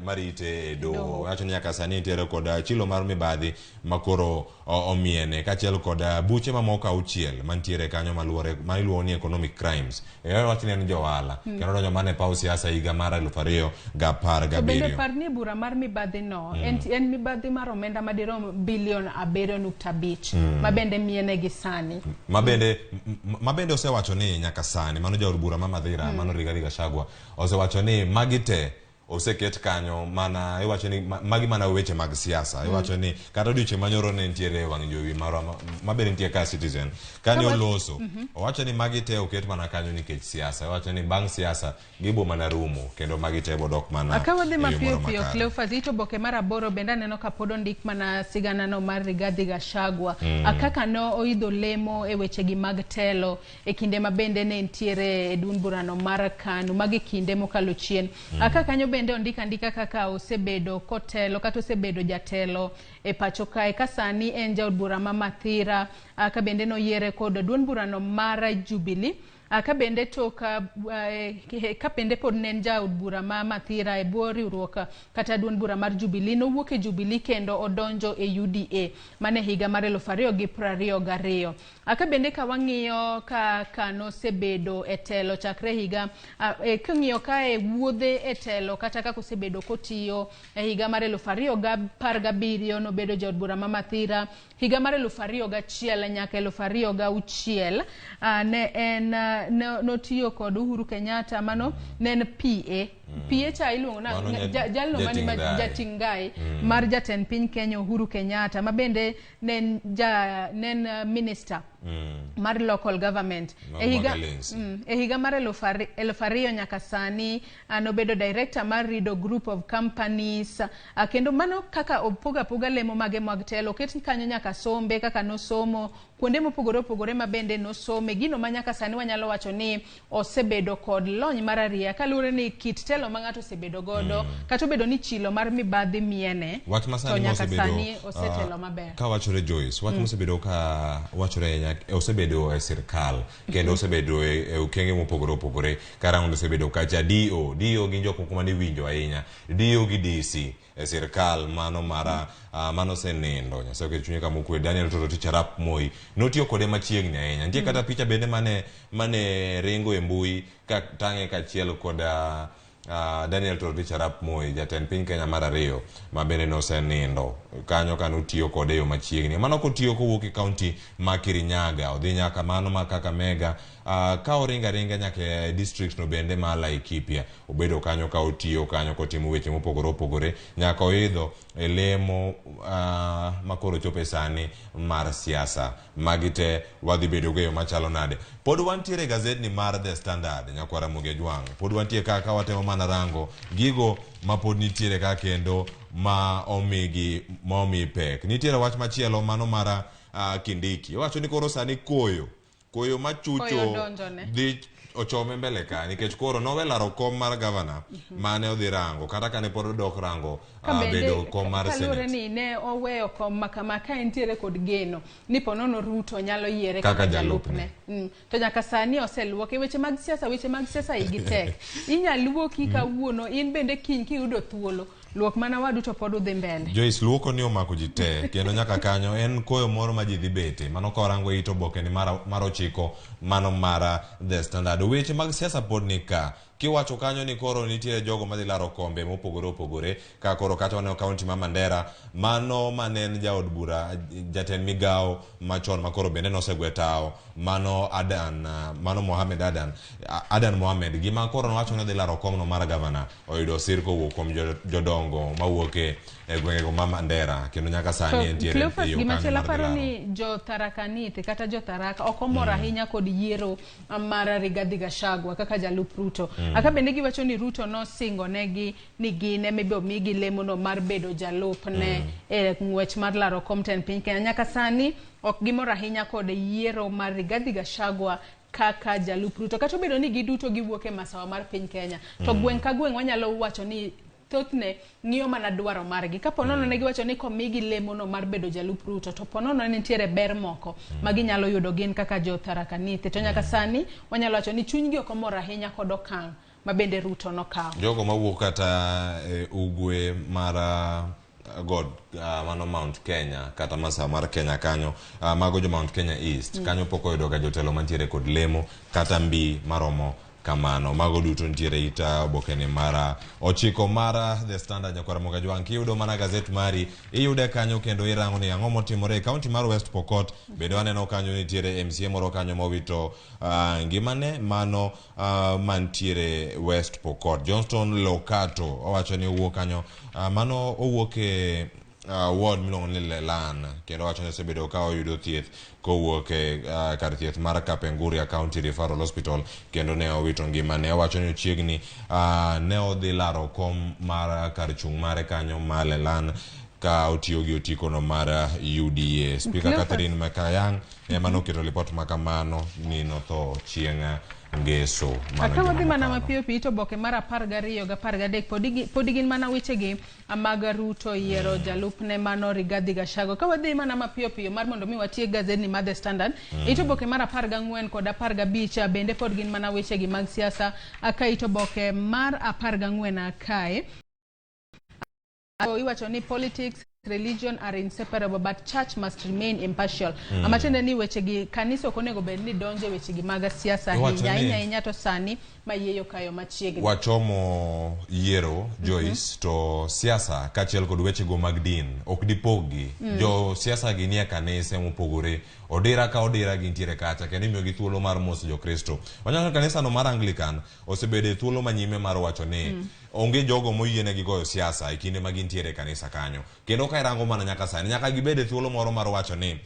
Marite e doho. Wacho ni nyaka sani nitiere kod chilo mar mibadhi makoro omiene kaachiel kod buche mamoko auchiel mantiere kanyo maluwore ma iluongo ni economic crimes. Wacho ni en johala kendo donjo mana e paw siasa higa mar 2017. To bende par ni bura mar mibadhi no en mibadhi mar omenda madirom bilion 7.5 ma bende miene gi sani. Ma bende osewacho ni nyaka sani mano jaod bura ma Mathira, mano Rigathi Gachagua, osewacho ni magi te oseket kanyo mana iwacho ni magi mana weche mag siasa. Iwacho ni kata odiochieng' manyoro ne nitiere e wang' jowi marwa ma bende nitie ka Citizen kane oloso, owacho ni magi te oket mana kanyo nikech siasa. Iwacho ni bang' siasa gibo mana rumo kendo magi te bodok mana Ka wadhi e yo mapiyo moro piyo, makare. Cleophas, it oboke mar 8 bende aneno ka pod ondik mana siganano mar Rigathi Gachagua, kaka ne oidho lemo e wechegi mag telo e kinde ma bende ne nitiere e duond burano mar KANU, magi kinde mokalo chien. Ka kanyo bende ondik andika kaka osebedo kotelo kata osebedo jatelo e pacho kae, ka sani en jaod bura ma Mathira, ka bende noyiere kod duond burano mar Jubilee. Ka bende tok ka bende pod ne en jaod bura ma Mathira e bwo riwruok kata duond bura mar Jubilee, nowuok e Jubilee kendo odonjo e UDA mane higa mar 2022. Ka bende ka wang'iyo kaka nosebedo e telo chakre higa king'iyo kae wuodhe e telo kata kaka osebedo kotiyo e higa mar 2017, nobedo jaod bura ma Mathira. Higa mar 2001 nyaka 2006 ne en notiyo kod Uhuru Kenyatta, mano ne en PA. PA cha iluongo na Mano jalno mani jating' ngai. Jating' ngai mar jatend piny Kenya Uhuru Kenyatta, ma bende ne en minister mar local government. Mago E higa, mag Alensi. E higa mar 2000 nyaka sani nobedo director mar Rido Group of Companies, kendo mano kaka opogo apoga lemo mage mag telo, oket kanyo nyaka sombe kaka nosomo kuonde mopogore opogore ma bende nosome, gino ma nyaka sani wanyalo wacho ni osebedo kod lony mar ariya kaluwore ni kit telo ma ng'ato osebedo godo, kata obedo ni chilo mar mibadhi miene, Wach ma to sani nyaka mosebedo sani osetelo maber. Ka wachore, Joyce, wach mosebedo ka wachore ahinya osebedo e sirkal kendo osebedo e okenge mopogore opogore. Karango osebedo kacha DO, DO gin jok moko mane iwinjo ahinya, DO gi DC e sirkal mano mara mano osenindo, Nyasaye oket chunye kama okwe, Daniel Toroitich arap Moi notiyo kode machiegni ahinya. Nitie kata picha bende mane ringo e mbui ka tang'e kaachiel kod Daniel Toroitich arap Moi, jatend piny Kenya mar ariyo ma bende nosenindo kanyo ka notiyo kode e yo machiegni. Mano kotiyo kowuok e kaunti ma Kirinyaga odhi nyaka mano ma Kakamega, ka oringo aringa nyaka e district no bende ma Laikipia, obedo kanyo ka otiyo kanyo kotimo weche mopogore opogore nyaka oidho e lemo ma koro chopo e sani mar siasa. Magi te wadhi bedo go e yo machalo nade? Pod wantiere e gazetni mar The Standard, nyakwara Ramogi Ajwang', pod wantie ka watemo mana rango gigo ma pod nitiere ka kendo ma omigi ma omi pek. Nitiere wach machielo mano mar Kindiki. Owacho ni koro sani koyo machucho Koyo donjone. Dhi ochome mbele ka nikech koro nowe laro kom mar gavana mane odhi rango kata kane pod odok rango Ka bende bedo kom mar kaluwore Senate. ni ne oweyo kom ma kama ka entiere kod geno ni ponono Ruto nyalo yiere kaka kaka jalupne. jalupne. To nyaka sani oseluoke. Weche mag siasa igi tek. Inya luoki kawuono, in bende kiny kiyudo thuolo luok mana wadu to pod udhi mbele. Joyce, luoko ni omako ji te kendo nyaka kanyo en koyo moro ma ji dhi bete. Mano ka warango it oboke ni mar 9 mano mar The Standard. Weche mag siasa pod ni ka kiwacho kanyo ni koro nitie jogo madhi laro kombe mopogore opogore ka koro kata waneno kaunti ma Mandera, mano mane en jaod bura, jatend migawo machon ma koro bende nosegwe tawo, mano Adan, mano Mohamed Adan, Adan Mohamed, gima koro nowacho ni odhi laro komno mar gavana oyudo sir kowuok kuom jodongo mawuok e gwengego ma Mandera kendo nyaka sani entiere Cleophas, e yo gima kanyo chielo mar dhi aparo laro. ni jo Tharaka Nithi kata jo Tharaka ok omor ahinya kod yiero mar Rigathi Gachagua kaka jalup Ruto. Aka bende giwacho ni Ruto nosingo negi ni gin ema ibiro migi lemono mar bedo jalupne e ng'wech mar laro kom tend piny Kenya. Nyaka sani ok gimor ahinya kod yiero mar Rigathi Gachagua kaka jalup Ruto. Kata obedo ni giduto giwuok e masawa mar piny Kenya, to gweng' ka gweng' wanyalo wacho ni thothne ng'iyo mana dwaro margi. Kapo nono ne giwacho ni komigi lemono mar bedo jalup Ruto, to po nono nitiere ber moko ma ginyalo yudo gin kaka jo Tharaka Nithi. To nyaka sani wanyalo wacho ni chunygi ok omor ahinya kod okang' ma bende Ruto nokawo. Jogo mawuok kata e ugwe mar god mano Mount Kenya kata masawa mar Kenya kanyo, mago jo Mount Kenya East kanyo pok oyudo ga jotelo mantiere kod lemo kata mbi maromo kamano. Mago duto nitiere it obokeni mar 9 mar The Standard. Nyakwar Mogajwang', kiyudo mana gazet mari iyude kanyo kendo irango ni ang'o motimore e kaunti mar West Pokot. Bende waneno kanyo nitiere MCA moro kanyo mowito ngimane mano mantiere West Pokot. Johnston Lokato owacho ni owuok kanyo, mano owuok e ward miluongo ni Lelan, kendo owacho ni osebedo ka oyudo thieth kowuok e kar thieth mar Kapenguria County Referral Hospital, kendo ne owito ngimane. Owacho ni chiegni ne odhi laro kom mar kar chung' mare kanyo ma Lelan ka otiyo gi otiko no mar UDA. Speaker Catherine Makayang ema noketo lipot ma kamano ni notho chieng' ngeso. Ka wadhi mana mapiyo piyo to oboke mar 12 gi 13 podi gin mana wechegi mag Ruto yiero jalupne mano Rigathi Gachagua. Ka wadhi mana mapiyo piyo mar mondo mi watiek gazeti mar The Standard, ito oboke mar 14 kod 15 bende pod gin mana wechegi mag siasa. Ka ito oboke mar 14 kae iwacho ni politics, religion are inseparable, but church must remain impartial. Matiende ni wechegi kanisa ok onego bed ni donjo e wechegi mag siasa ahinya ahinya ahinya to sani ma yieyo kayo machiegni. Wachomo yiero, Joyce, to siasa kaachiel kod wechego mag din ok dipog-gi. Jo siasa gi nie kanise mopogore, odira ka odira gintiere kacha, kendo imiyogi thuolo mar moso jokristo. Wanyalo kanisa no mar Anglican osebedo e thuolo manyime mar wacho ni onge jogo moyienegi goyo siasa e kinde ma gintiere e kanisa kanyo. Kendo ka irango mana nyaka sani, nyaka gibed e thuolo moro mar wacho ni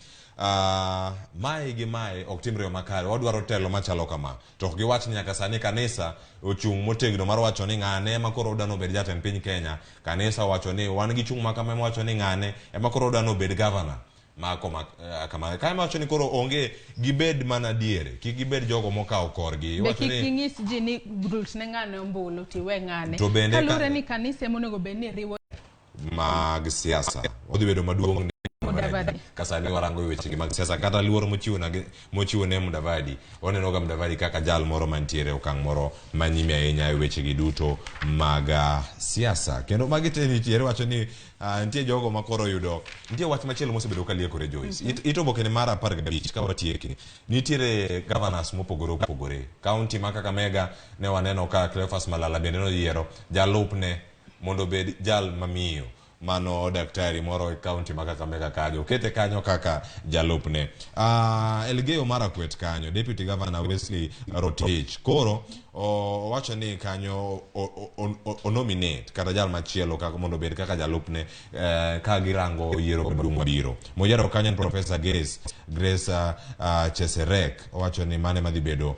mae gi mae ok timre yo makare, wadwaro telo machalo kama. To ok giwach ni nyaka sani kanisa ochung' motegno mar wacho ni ng'ane ema koro odwa nobed jatend piny Kenya. Kanisa owacho ni wan gi chung' ma kama ema wacho ni ng'ane ema koro odwa nobed governor. Ma koma kama ka ema wacho ni koro onge gibed mana diere, kik gibed jogo mokawo korgi. Be kik ging'is ji ni rut ne ng'ane ombulu tiwe ng'ane. To bende kaluwore ni kanisa ema onego bed ni riwo mag siasa odhi bedo maduong' ka sani warango wechegi mag siasa kata luor mochiwo ne Mudavadi. Waneno ga Mudavadi kaka jal moro mantiere okang' moro manyime ahinya e wechegi duto mag siasa. Kendo magi te nitiere wacho ni nitie jogo ma koro yudo nitie wach machielo mosebedo ka liekore Joyce. It obokene mar 15 ka watieke nitiere governors mopogore opogore. County ma Kakamega ne waneno ka Cleophas Malala bende noyiero jalupne mondo obed jal mamiyo mano daktari moro e county ma Kakamega kanyo okete kanyo kaka jalupne. Elgeyo Marakwet kanyo Deputy Governor Wesley Rotich koro owacho ni kanyo o nominate kata jal machielo kaka mondo obed kaka jalupne ka girango yiero maduong' mabiro. Moyiero kanyo en Professor Grace Cheserek owacho ni mane madhi bedo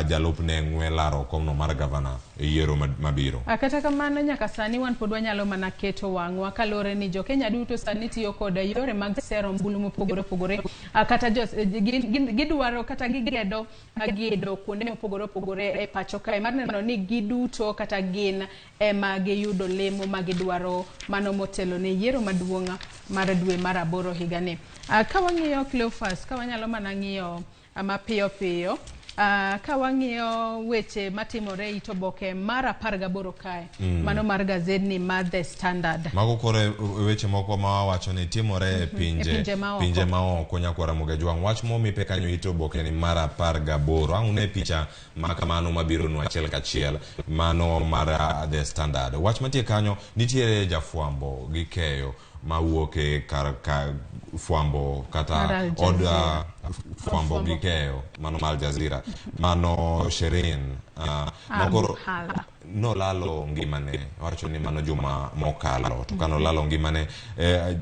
jalupne ng'we laro komno mar gavana e yiero mabiro. Kata kamano nyaka sani wan pod wanyalo mana keto wang'wa kaluwore ni jo Kenya duto sani tiyo kod yore mag sero ombulu mopogore opogore, kata gidwaro kata gigedo gedo kuonde mopogore opogore e pacho kae mar neno ni giduto kata gin ema giyudo lemo ma gidwaro mano motelo ne yiero maduong' mar dwe mar 8 higani. Ka wang'iyo Cleophas, ka wanyalo mana ng'iyo mapiyo piyo, ka wang'iyo weche matimore it oboke mar 18 kae, mano mar gazedni mar The Standard. Mago koro weche moko ma wawacho ni timore e pinje maoko. Nyakwara Mogajwang' wach momi pek kanyo it oboke ni mar 18. Ang' une picha ma kamano mabiro nu achiel kachiel mano mar The Standard. Wach mantie kanyo nitiere jafwambo gi keyo mawuok e kar ka fwambo kata od fwambo gi keyo mano mar Al Jazeera mano Sherin makoro nolalo ngimane, wacho ni mano juma mokalo. To kanolalo ngimane,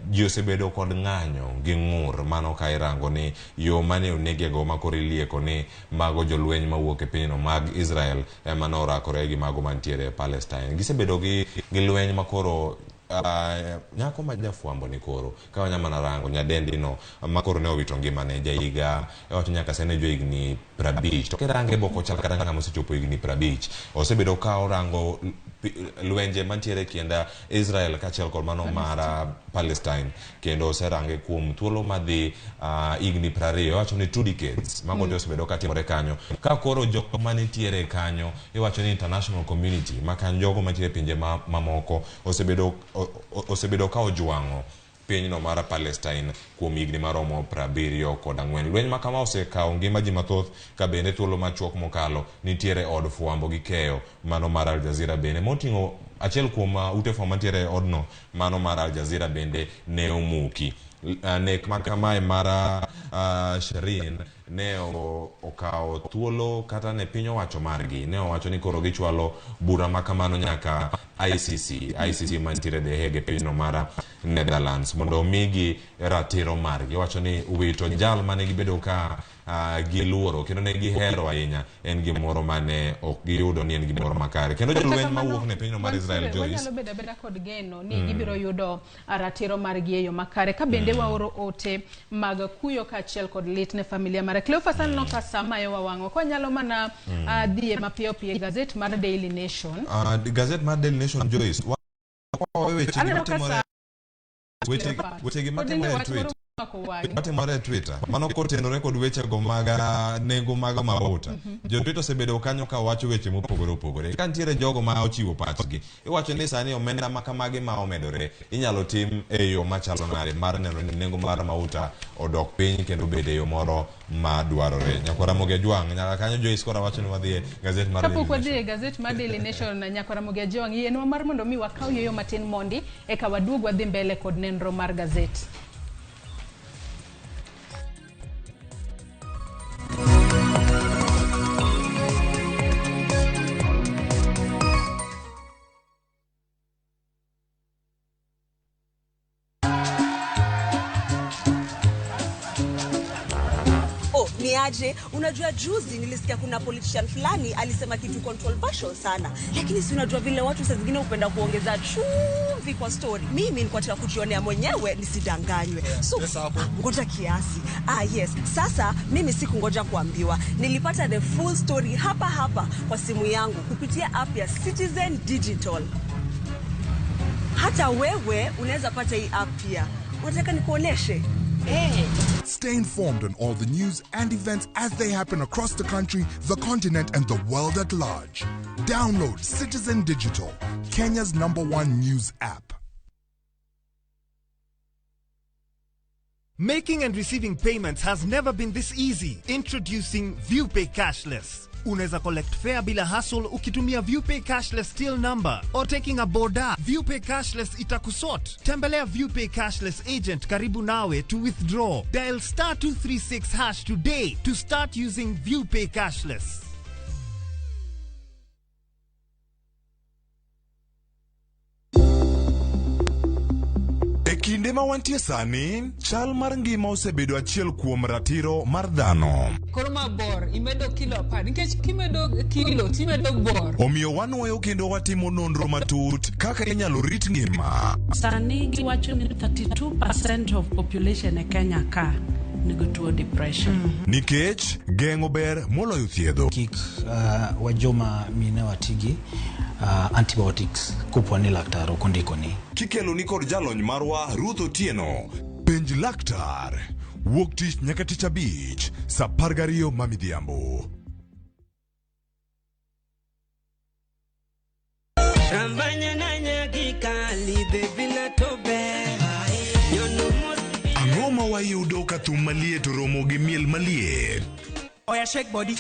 ji osebedo kod ng'anyo gi ng'ur mano ka irango ni yo mane onegego makoro ilieko ni mago jolweny mawuok e pinyno mag Israel ema norakore gi mago mantiere e Palestine. Gisebedo gi lweny makoro nyako ma jafwambo ni koro ka wanya mana rango nyadendi no makoro ne owito ngimane jahiga wacho nyaka sani jo higni 50 to kirange bok ochal kata ng'ama osechopo higni 50 osebedo ka orango Lwenje mantiere kind Israel kaachiel kod mano mar Palestine kendo oserange kuom thuolo madhi higni 20, iwacho ni 2 decades mago te osebedo katimore kanyo. Ka koro jok manitiere kanyo, iwacho ni international community ma kan jogo mantiere e pinje mamoko osebedo ka ojwang'o pinyno mar Palestine kuom higni maromo 74. Lweny ma kama osekawo ngima ji mathoth, ka bende thuolo machuok mokalo nitiere od fwambo gi keyo mano mar Al Jazeera bende moting'o achiel kuom ute fwambo mantiere e odno mano mar Al Jazeera bende ne omuki. Nek ma kamae mar Shirin ne okawo thuolo kata ne piny owacho margi ne owacho ni koro gichwalo bura ma kamano nyaka ICC, ICC mantiere The Hague e pinyno mar Netherlands mondo omigi ratiro margi. Owacho ni wito jal mane gibedo ka giluoro kendo ne gihero ahinya en gimoro mane ok giyudo ni en gimoro makare. Kendo jolweny mawuok ne pinyno mar Israel, Joyce, wanyalo bedo abeda kod geno ni gibiro yudo ratiro margi e yo makare, ka bende waoro ote mag kuyo kaachiel kod lit ne familia mare. Cleophas, aneno ka sa mayowa wang'o, ka wanyalo mana dhiye mapiyo piyo e gazet mar Daily Nation. Gazet mar Daily Nation, Joyce, weche gi Aneno ka matimore sa weche gi pod matimore nitie e wach moro Twitter mako wang'i. Matimore e Twitter mano kotenore kod wechego mag nengo mag mauta. Jo Twitter osebedo kanyo ka wacho weche mopogore opogore, ka nitiere jogo ma ochiwo pachgi. Iwacho ni sani omenda ma kamagi ma omedore inyalo tim e yo machalo nade mar neno ni nengo mar mauta odok piny kendo obed e yo moro ma dwarore. Nyakwara Ramogi Ajwang' nyaka kanyo, Joyce, koro wacho ni wadhi e gazet mar Kapok Daily wadhi Nation. e gazet mar Daily Nation, nyakwara Ramogi Ajwang', yienwa mar mondo mi wakaw yueyo matin mondi eka waduog wadhi mbele kod nenro mar gazet. Oh, ni aje? Unajua juzi nilisikia kuna politician fulani alisema kitu controversial sana, lakini si unajua vile watu saa zingine hupenda kuongeza chumvi kwa story. Mimi nilikuwa nataka kujionea mwenyewe nisidanganywe. So ah, ngoja kiasi. Ah, yes. Sasa mimi sikungoja kuambiwa, nilipata the full story hapa hapa kwa simu yangu kupitia app ya Citizen Digital. Hata wewe unaweza pata hii app pia. Unataka nikuoneshe? Hey. Stay informed on all the news and events as they happen across the country, the continent, and the world at large. Download Citizen Digital, Kenya's number one news app. Making and receiving payments has never been this easy. Introducing ViewPay Cashless. Unaweza collect fare bila hassle ukitumia ViewPay Cashless till number or taking a boda. ViewPay Cashless itakusort. Tembelea ViewPay Cashless agent karibu nawe to withdraw. Dial *236# today to start using ViewPay Cashless. E kinde ma wantie sani, chal mar ngima osebedo achiel kuom ratiro mar dhano. Koro ma bor imedo kilo 10, nikech kimedo kilo timedo bor. Omiyo wanwoyo kendo watimo nonro matut kaka inyalo rit ngima. Sani giwacho ni 32% of population e Kenya ka nigi tuo depression. Nikech geng'o ber moloyo thiedho. Kik wajoma mine watigi antibiotics kopo ni laktar ok ondikoni. Kikeloni kod jalony marwa Ruth Otieno. Penj laktar. Wuok tich nyaka tich abich, sa 12 ma midhiambo. Rambanya nanya gikali baby na tobe nyono mos. Ang'o ma wayudo ka thum maliet oromo gi miel maliet? Oya, shake body.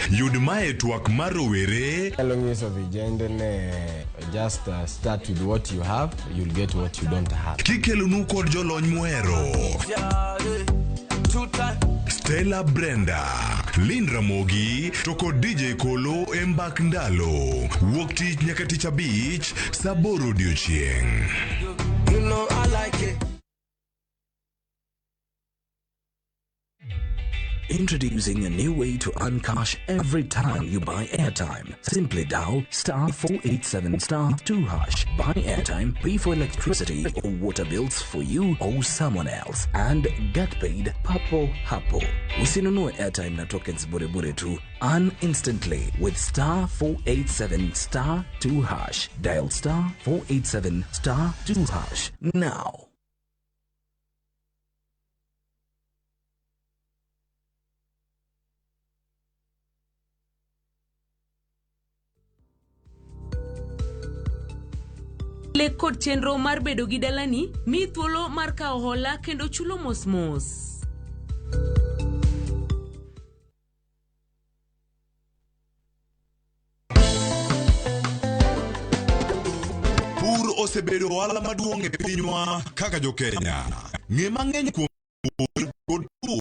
Yud mae twak mar rowere. Anyalo nyiso vijende ne just start with what you have, you'll get what you don't have. Kikelonu kod jolony muhero Stella Brenda, Lynn Ramogi to kod DJ Kolo e mbak ndalo. Wuok tich nyaka tich abich sa 8 odiochieng'. You know I like it. Introducing a new way to earn cash every time you buy airtime. Simply dial star 487 star 2 hash. Buy airtime, pay for electricity or water bills for you or someone else, and get paid papo hapo. Usinunue airtime na tokens bure bure tu. Earn instantly with star 487 star 2 hash. Dial star 487 star 2 hash now. Lek kod chenro mar bedo gi dalani miyi thuolo mar kawo hola kendo chulo mos mos. Pur osebedo ohala maduong' e pinywa kaka jo-Kenya. Ng'e mang'eny kuom pur kod pur.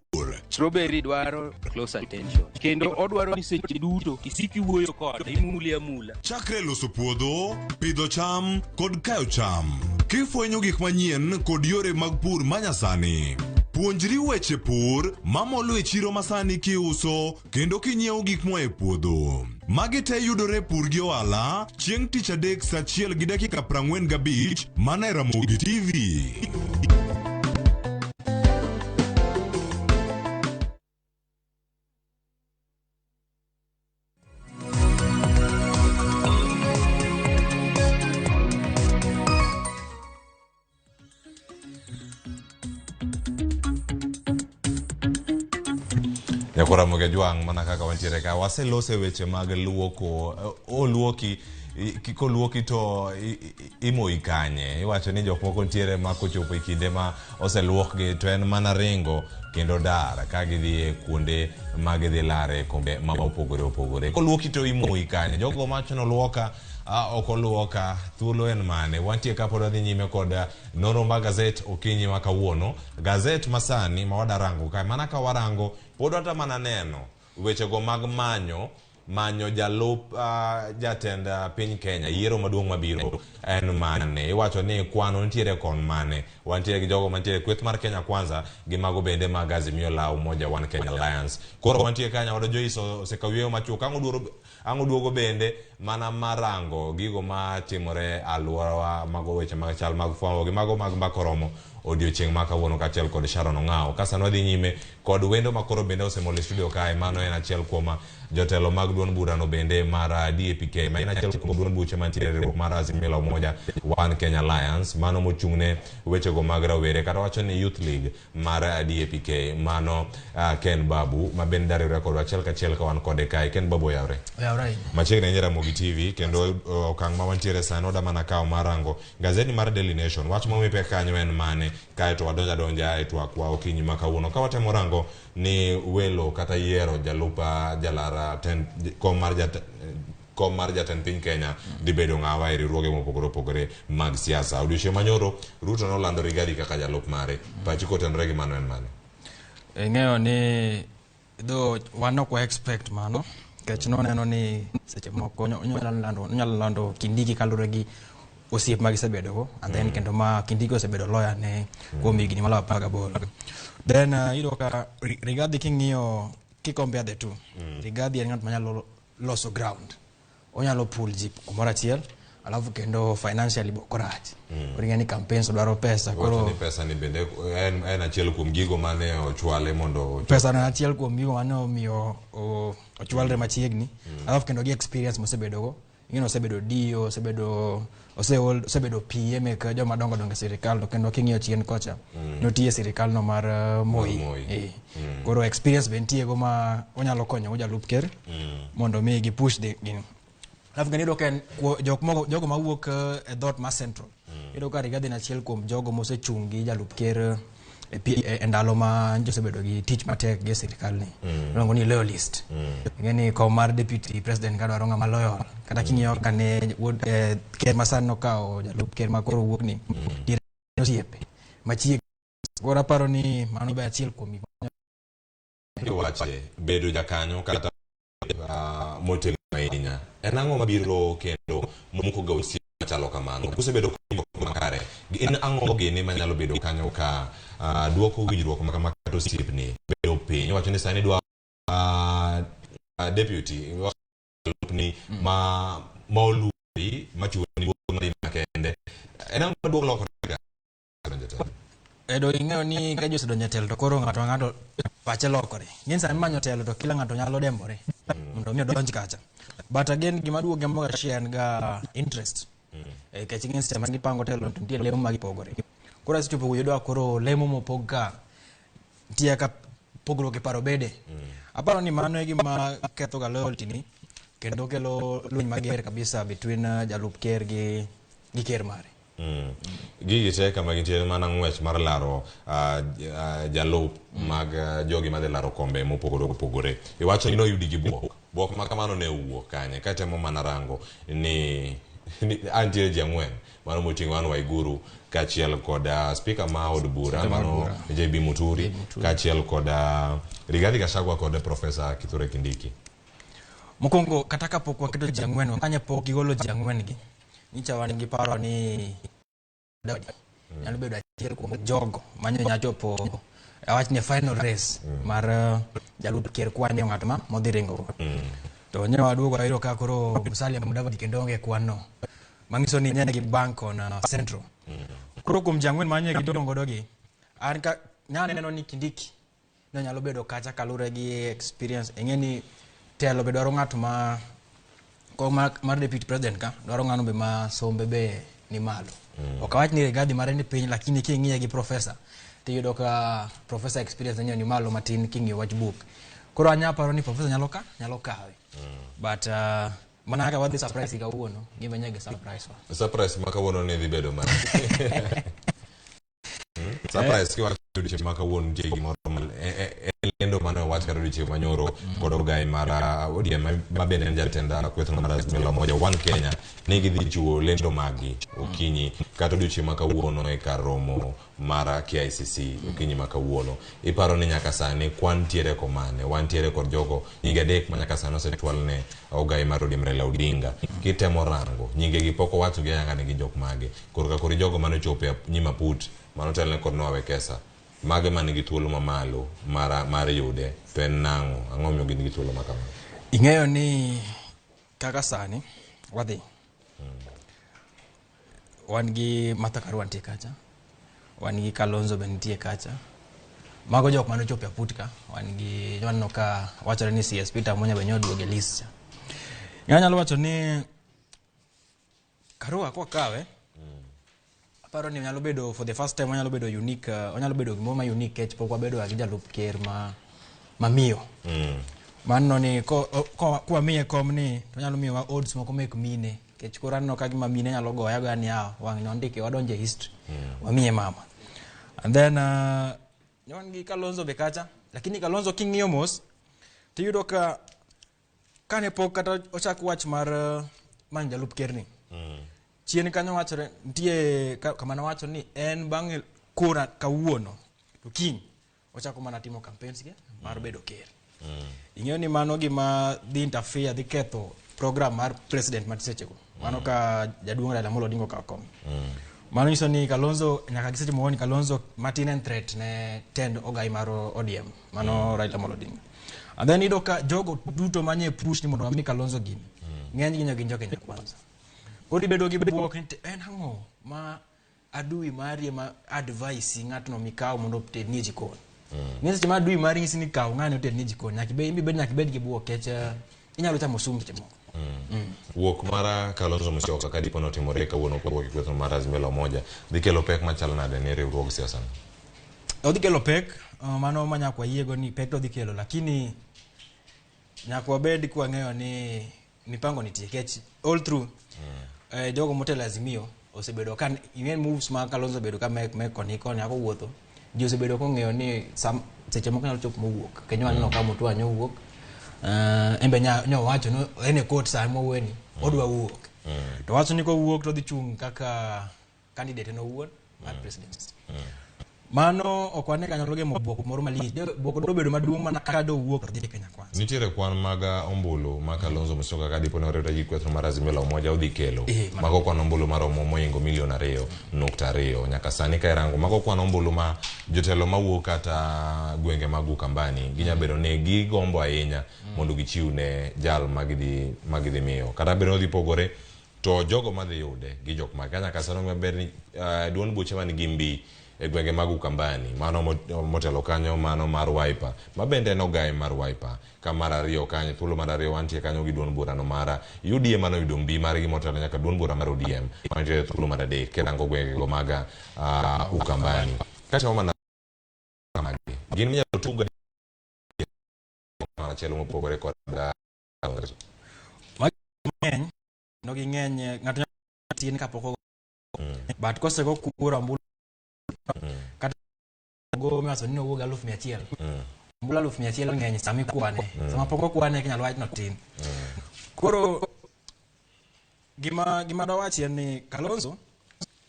Strawberry dwaro close attention kendo odwaro ni seche duto isik iwuoyo kode imule amula. Chakre loso puodho, pidho cham kod kayo cham. Kifwenyo gik manyien kod yore mag pur manyasani. Puonjri weche pur mamolo e chiro masani kiuso kendo kinyiewo gik moa e puodho. Magi te yudore e Pur gi Ohala chieng' tich adek saa achiel gi dakika 45 mana e Ramogi TV. Nyakora Ramogi Ajwang' mana kaka wantiere ka waselose weche mag luoko oluoki koluoki to imoyi kanye iwacho ni jok moko nitiere ma kochopo e kinde ma oseluokgi to en mana ringo kendo dar ka gidhi e kuonde ma gidhi lare kombe ma opogore opogore koluoki to imoyi kanye jogo mawacho ni oluoka ok oluoka thuolo en mane wantie ka pod wadhi nyime kod nonro mag gazet okinyi ma kawuono gazet masani ma wadarango kae mana ka warango pod wata mana neno wechego mag manyo manyo jalup uh, jatend uh, piny Kenya yiero maduong' mabiro en mane iwacho ni kwano nitiere kon mane wantiere gi jogo mantiere kweth mar Kenya Kwanza gi mago bende mag Azimio la Umoja One Kenya Alliance koro wantie kanya wado Joyce osekawo yueyo machuok ang' oduoro ang' oduogo bende mana marango gigo matimore alworawa mago weche mag chal mag fwambo gi mago mag mbaka oromo odiochieng' ma kawuono kaachiel kod Sharon Ong'awo. Ka sani wadhi nyime kod wendo ma koro bende osemol e studio kae, mano en achiel kuom jotelo mag duond burano bende mar DAPK, ma en achiel kuom duond buche mantiere e riwruok mar Azimio la Umoja One Kenya Alliance, mano mochung'ne wechego mag rawere kata wacho ni Youth League mar DAPK, mano uh, Ken Babu ma bende dariwre kodwa achiel kachiel ka wan kode kae. Ken Babu oyawre. Oyawre ahinya. Machiegni ahinya Ramogi TV kendo uh, okang' ma wantiere sani oda mana kawo mar rango gazeti mar Daily Nation. Wach momi pek kanyo en mane? Kae to wadonjo adonja e twakwa okinyi ma kawuono ka watemo rango ni welo kata yiero jalup uh, jalar ten, kom mar jat, kom mar jatend piny Kenya dhi bedo ng'awa e riwruoge mopogore opogore mag siasa. Odiochieng' manyoro Ruto nolando Rigathi kaka jalup mare. Pachi kotenore gi mano en mane? Ing'eyo ni though wan ok wa expect mano nikech noneno ni seche moko onyalo lando Kindiki kaluwore gi osiep ma gisebedogo and then kendo ma Kindiki osebedo lawyer ne kuom higni maloyo 18. Then iyudo ka Rigathi king'iyo ki compare the two, Rigathi en ng'at manyalo loso ground. Onyalo pull ji kumoro achiel alafu kendo financially be ok orach. Koro ing'e ni campaigns dwaro pesa koro ni pesa ni bende en, en achiel kuom gigo mane ochwale mondo pesa no en achiel kuom gigo mane omiyo ochwalre machiegni. Alafu kendo gi experience mosebedogo ing'e ni osebedo DO, osebedo osebedo PA mek joma dongo dongo e sirikal to kendo king'iyo chien kocha notiyo e sirikal no mar Moi. Moi. Koro experience be nitie go ma onyalo konyo go jalup ker mondo mi gi push the gini. Alafu kendo iyudo ka en jok moko jogo mawuok e dhoot mar Central. Iyudo ka Rigathi en achiel kuom jogo mosechung' gi jalup ker e, e, e ndalo ma nyocha osebedo gi tich matek gi sirikal ni. Iluongo ni loyalist. Ing'e ni kom mar deputy president ka dwaro ng'ama loyal. Kata king'iyo kane wuod ker masani nokawo jalup ker ma koro wuok ni diere osiepe machiegni. Koro aparo ni mano be achiel kuom gik Iwache bedo jakanyo kata uh, motegno ahinya en ang'o mabiro kendo muko ga osiep machalo kamano kusebedo makare gin ang'o gini manyalo bedo kanyo ka uh, duoko winjruok ma kama kata osiepni bedo piny. piny. Iwacho ni sani dwa deputy ni ma oluori machiwo ni luor madhi makende. En ang'o maduong' lokore ka donjo e telo? Edo ing'eyo ni ka ji osedonjo e telo to koro ng'ato ka ng'ato pache lokore. Ing'e ni sama imanyo telo to kila ng'ato nyalo dembore mondo mi odonj kacha. But again gima duogo moro achiel en ga interest. Nikech ing'e ni seche ma gipango telo to nitie lemo ma gipogore. Koro asechopo yudo koro lemo mopog ka nitie ka pogruok e paro bede. Aparo ni mano e gima ketho ga loyalty ni kendo kelo lweny mager kabisa between jalup ker gi ker mare. Gigi te kama gintie en mana ng'wech mar laro jalup mag jogi madhi laro kombe mopogore opogore. Iwacho ni noyudi gi buok. Buok ma kamano ne owuok kanye? Katemo mana rango ni antiere ji ang'wen mano moting'o Anne Waiguru kaachiel kod spika ma od bura mano JB Muturi kaachiel kod Rigathi Gachagua kod Professor Kithure Kindiki. Mokwongo kata kapok waketo ji ang'wen kanye pok gigolo ji ang'wen gi nyicha wan gi paro ni Mudavadi nyalo bedo achiel kuom jogo manyo nya chopo awach ni final race mar jalup ker kwanyo ng'at ma modhi ringo go. To nyo waduogo wayudo ka koro Musalia Mudavadi kendo onge e kwan no. Manyiso ni ne gi bank on Central. Koro kuom ji ang'wen manye gidong' godo gi, an ka nyaneno ni Kindiki ne nyalo bedo kacha kalure gi experience. Ing'e ni telo be dwaro ng'at ma ko mar deputy president ka dwaro ng'ano be ma sombe be ni malo. Ok awach ni Rigathi mare ni piny lakini king'iye gi professor tiyudo ka professor experience ne ni malo matin king'iyo wach book. Koro anya paro ni professor nyalo kawe. But mana kaka wadhi surprise kawuono, gima nyaka surprise wa. Surprise ma kawuono ni dhi bedo mana. Surprise kiwacho odiochieng' ma kawuono nitie gimoro en lendo mane owach kata odiochieng' manyoro kod ogai mar ODM ma bende en jatend kweth mar Azimio la Umoja One Kenya ni gidhi chiwo lendo maggi okinyi kata odiochieng' ma kawuono e kar romo mar KICC okinyi ma kawuono. Iparo ni nyaka sani kwan tiere komane, wantiere kod jogo nyinge adek ma nyaka sani osechwal ne ogai mar ODM Raila Odinga. Kitemo rango nyinge gi pok owacho gi ayanga ni gin jok mage. Korka kori jogo mane ochopo e nyim aput mane otelne kod Noah Wekesa, mage man gi thuolo mamalo mar yude to en nang'o? Ang'o momiyo gin gi thuolo ma kamano? Ing'eyo ni kaka sani wadhi wan gi Martha Karua nitie kacha, wan gi Kalonzo be nitie kacha. Mago jok mane ochopo e aput ka, wan gi waneno ka wachore ni CS Peter Munya be nyoduogo e list cha. Anyalo wacho ni Karua kwakawe aparo ni onyalo bedo for the first time onyalo bedo unique, onyalo bedo gimoro ma unique kech pok wabedo ga gi jalup ker ma miyo. Mano ni kwamiye kom ni to onyalo miyowa odds moko mek mine kech koro aneno ka gima mine nyalo goya agoya ni ah wang' ni ondike wadonjo e history wamiye mama. And then wan gi Kalonzo be kacha, lakini Kalonzo king'iyo mos tiyudo ka kane pok kata ochak wach mar manyo jalup ker ni chien kanyo wachore nitie kama nowacho ni en bang' kura kawuono to kiny ochako mana timo campaigns ge mar bedo ker. Ing'eyo ni mano gima dhi interfere dhi ketho program mar president mar sechego. Mano ka jaduong' Raila Amolo Odinga okawo kom. Mano nyiso ni Kalonzo nyaka gi seche moko ni Kalonzo matin en threat ne tend ogai mar ODM mano Raila Amolo Odinga. And then iyudo ka jogo duto manye push ni mondo wami Kalonzo gini ng'eny gi gin jo Kenya Kwanza. Koro ibedo gi buok ni en ang'o ma adui mari ema advice ng'atno mikawo mondo otedni e jikon. Ng'e seche ma adui mari nyisi ni kaw ng'ani otedni e jikon nyaka ibed nyaka ibed gi buok nikech inyalo chamo sum seche moko. Wuok mar Kalonzo Musyoka ka dipo notimore kawuono kowuok e kweth mar Azimio la Umoja dhi kelo pek machalo nade ne riwruog siasa no? Odhi kelo pek, mano ma nyaka wayiego ni pek to odhi kelo, lakini nyaka wabed kwang'eyo ni mipango nitie nikech all through jogo motelo Azimio osebedo ka ing'e moves ma Kalonzo obedo ka mek koni koni ako wuotho ji osebedo kong'eyo ni seche moko nyalo chopo mowuok kendo waneno ka Mutua nyowuok en be nyowacho ni en e court sani mwawuoyeni odwa wuok to wacho ni kowuok to odhi chung' kaka candidate en owuon mar presidency. Mano ok wane ka nyalo gemo bwok moro malich. Bwok dobedo maduong' mana ka dowuok to dhi Kenya Kwanza. Nitiere kwan mag ombulu ma Kalonzo Musyoka ka dipo ne oriwre gi kweth mar Azimio la Umoja odhi kelo. Mago kwan ombulu maromo moingo milion 2.2 nyaka sani ka irango mago kwan ombulu ma jotelo mawuok kata gwenge mag Ukambani ginya bedo ni gigombo ahinya mondo gichiw ne jal magidhi miyo. Kata bedo ni odhi pogore to jogo madhi yude gi jok ma nyaka sani ong'e maber ni duond buche man gi mbi e gwenge mag Ukambani mano motelo kanyo mano mar Wiper ma bende en ogaye mar Wiper ka mar ariyo kanyo thuolo mar ariyo wantie kanyo gi duond burano mar UDA mano yudo mbi margi motelo nyaka duond bura mar ODM mantie thuolo mar adek kirango gwengego mag Ukambani kata mana gin minyalo tugo machielo mopogore kod mang'eny no ging'eny ng'ato nyalo tin kapok but kosego kura ombulu kata go miwacho ni nowuok 100,000 ombulu 100,000 ng'eny sama ikwane sama pok okwane kinyalo wach notin. Koro gima dawachi en ni Kalonzo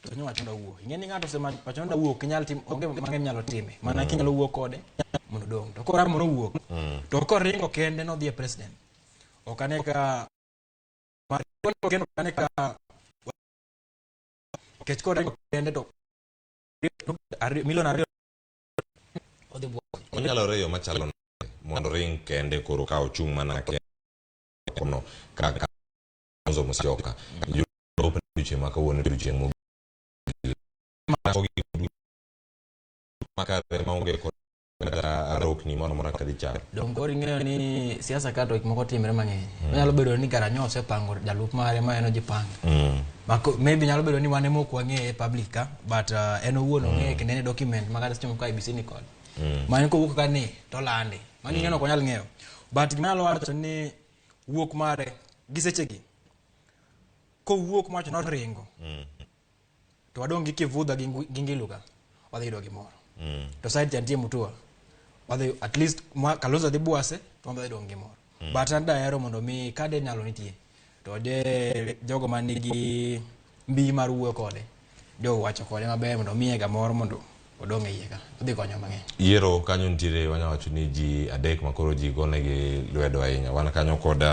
to nyowacho ni dawuok. Ing'e ni ng'ato osewacho ni dawuok inyal tim onge mang'eny minyalo time mana kinyalo wuok kode mondo odong'. To koro mondo owuok to koringo kende nodhi e president. Ok ane ka kendo ane ka nikech koringo kende to milion 2 odhi buok. Onyalo reyo machalo nade mondo ring kende koro ka ochung' mana kende kono kaka Kalonzo Musyoka yudo odiochieng' ma kawuono odiochieng' mogik makare maonge kod kata rokni moro amora kadhi chalo. Dong koro ing'eyo ni siasa ka to gik moko timre mang'eny. Onyalo bedo ni Garanyo osepango jalup mare ma en ojipango. Maybe nyalo bedo ni wan ema ok wang'eye e public ka but en owuon ong'eye kendo en e document ma kata seche moko IEBC ni kode. Ma en kowuok ka ni to olande. Mano ing'eyo ni ok wanyal ng'eyo. But gima anyalo wacho ni wuok mare gi sechegi kowuok mawacho ni oringo to wadong' gi Kivutha gi Ngilu ka wadhi yudo gimoro. To side cha nitie Mutua wadhi at least Kalonzo dhi bwase to wadhi dong' gimoro. But an dahero mondo mi ka de nyalo nitie to de jogo man nigi mbi mar wuoyo kode jo wacho kode maber mondo omiye gamoro mondo odong' e iye ka odhi konyo mang'eny. Yiero kanyo nitiere wanyalo wacho ni ji adek ma koro ji gonegi lwedo ahinya. Wan kanyo kod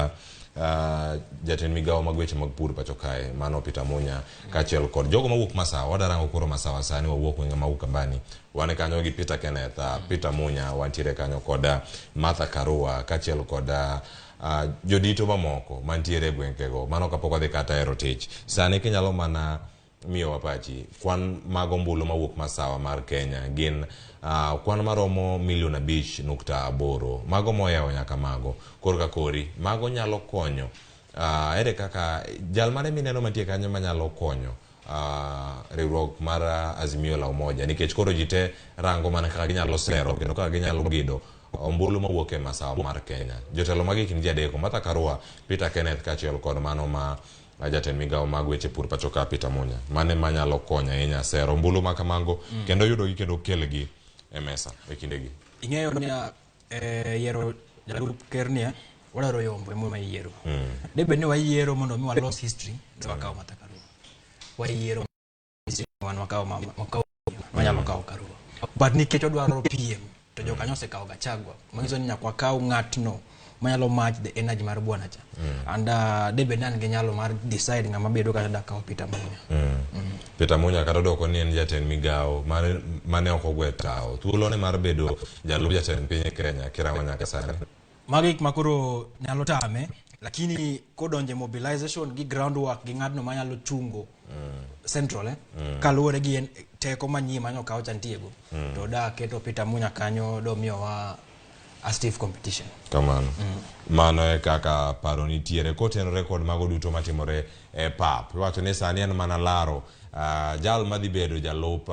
jatend migawo mag weche mag pur pacho kae mano Peter Munya kaachiel kod jogo mawuok Masawa. Wadarango koro Masawa sani wawuok gwenge mag Ukambani. Wan kanyo gi Peter Kenneth, Peter Munya, wantiere kanyo kod Martha Karua kaachiel kod jodito mamoko mantiere e gwengego. Mano kapok wadhi kata hero tich. Sani kinyalo mana miyowa pachi kwan mag ombulu mawuok Masawa mar Kenya gin kwan maromo milion 5.8 mago moyawo nyaka mago korka kori mago nyalo konyo ere kaka jal mane mineno mantie kanyo manyalo konyo riwruok mar Azimio la Umoja nikech koro ji te rango mana kaka ginyalo sero kendo kaka ginyalo gedo ombulu mawuok e Masawa mar Kenya. Jotelo magi kind ji adek Martha Karua, Peter Kenneth kaachiel kod mano ma jatend migawo mag weche pur pacho ka Peter Munya. Mane manyalo konyo ahinya sero ombulu ma kamago kendo yudogi kendo kelgi e mesa e kindegi. Ing'eyo ni yiero jalup ker ni wadwaro yombo ema yiero. Debed ni wayiero mondo mi walos history to wakaw Martha Karua. Wayiero wan wakaw wanyalo kawo Karua. But nikech wadwaro PM to jokanyo osekawo Gachagua manyiso ni nyaka wakaw ng'atno manyalo match the energy mar bwana cha. And debed ni an gi nyalo mar decide ng'ama bedo kata dakawo Peter Munya. Peter Munya kata odoko ni en jatend migawo mane ok ogwe tawo thuolone mar bedo jalup jatend piny Kenya kirango nyaka sani. Mago gik ma koro nyalo tame lakini kodonje mobilization gi groundwork gi ng'atno manyalo chungo central kaluwore gi teko manyie mane okaw cha ntiego to da keto Peter Munya kanyo do miyowa a stiff competition. Kamano. Mano e kaka paro nitiere kotenore kod mago duto matimore e pap. Iwacho ni sani en mana laro jal madhi bedo jalup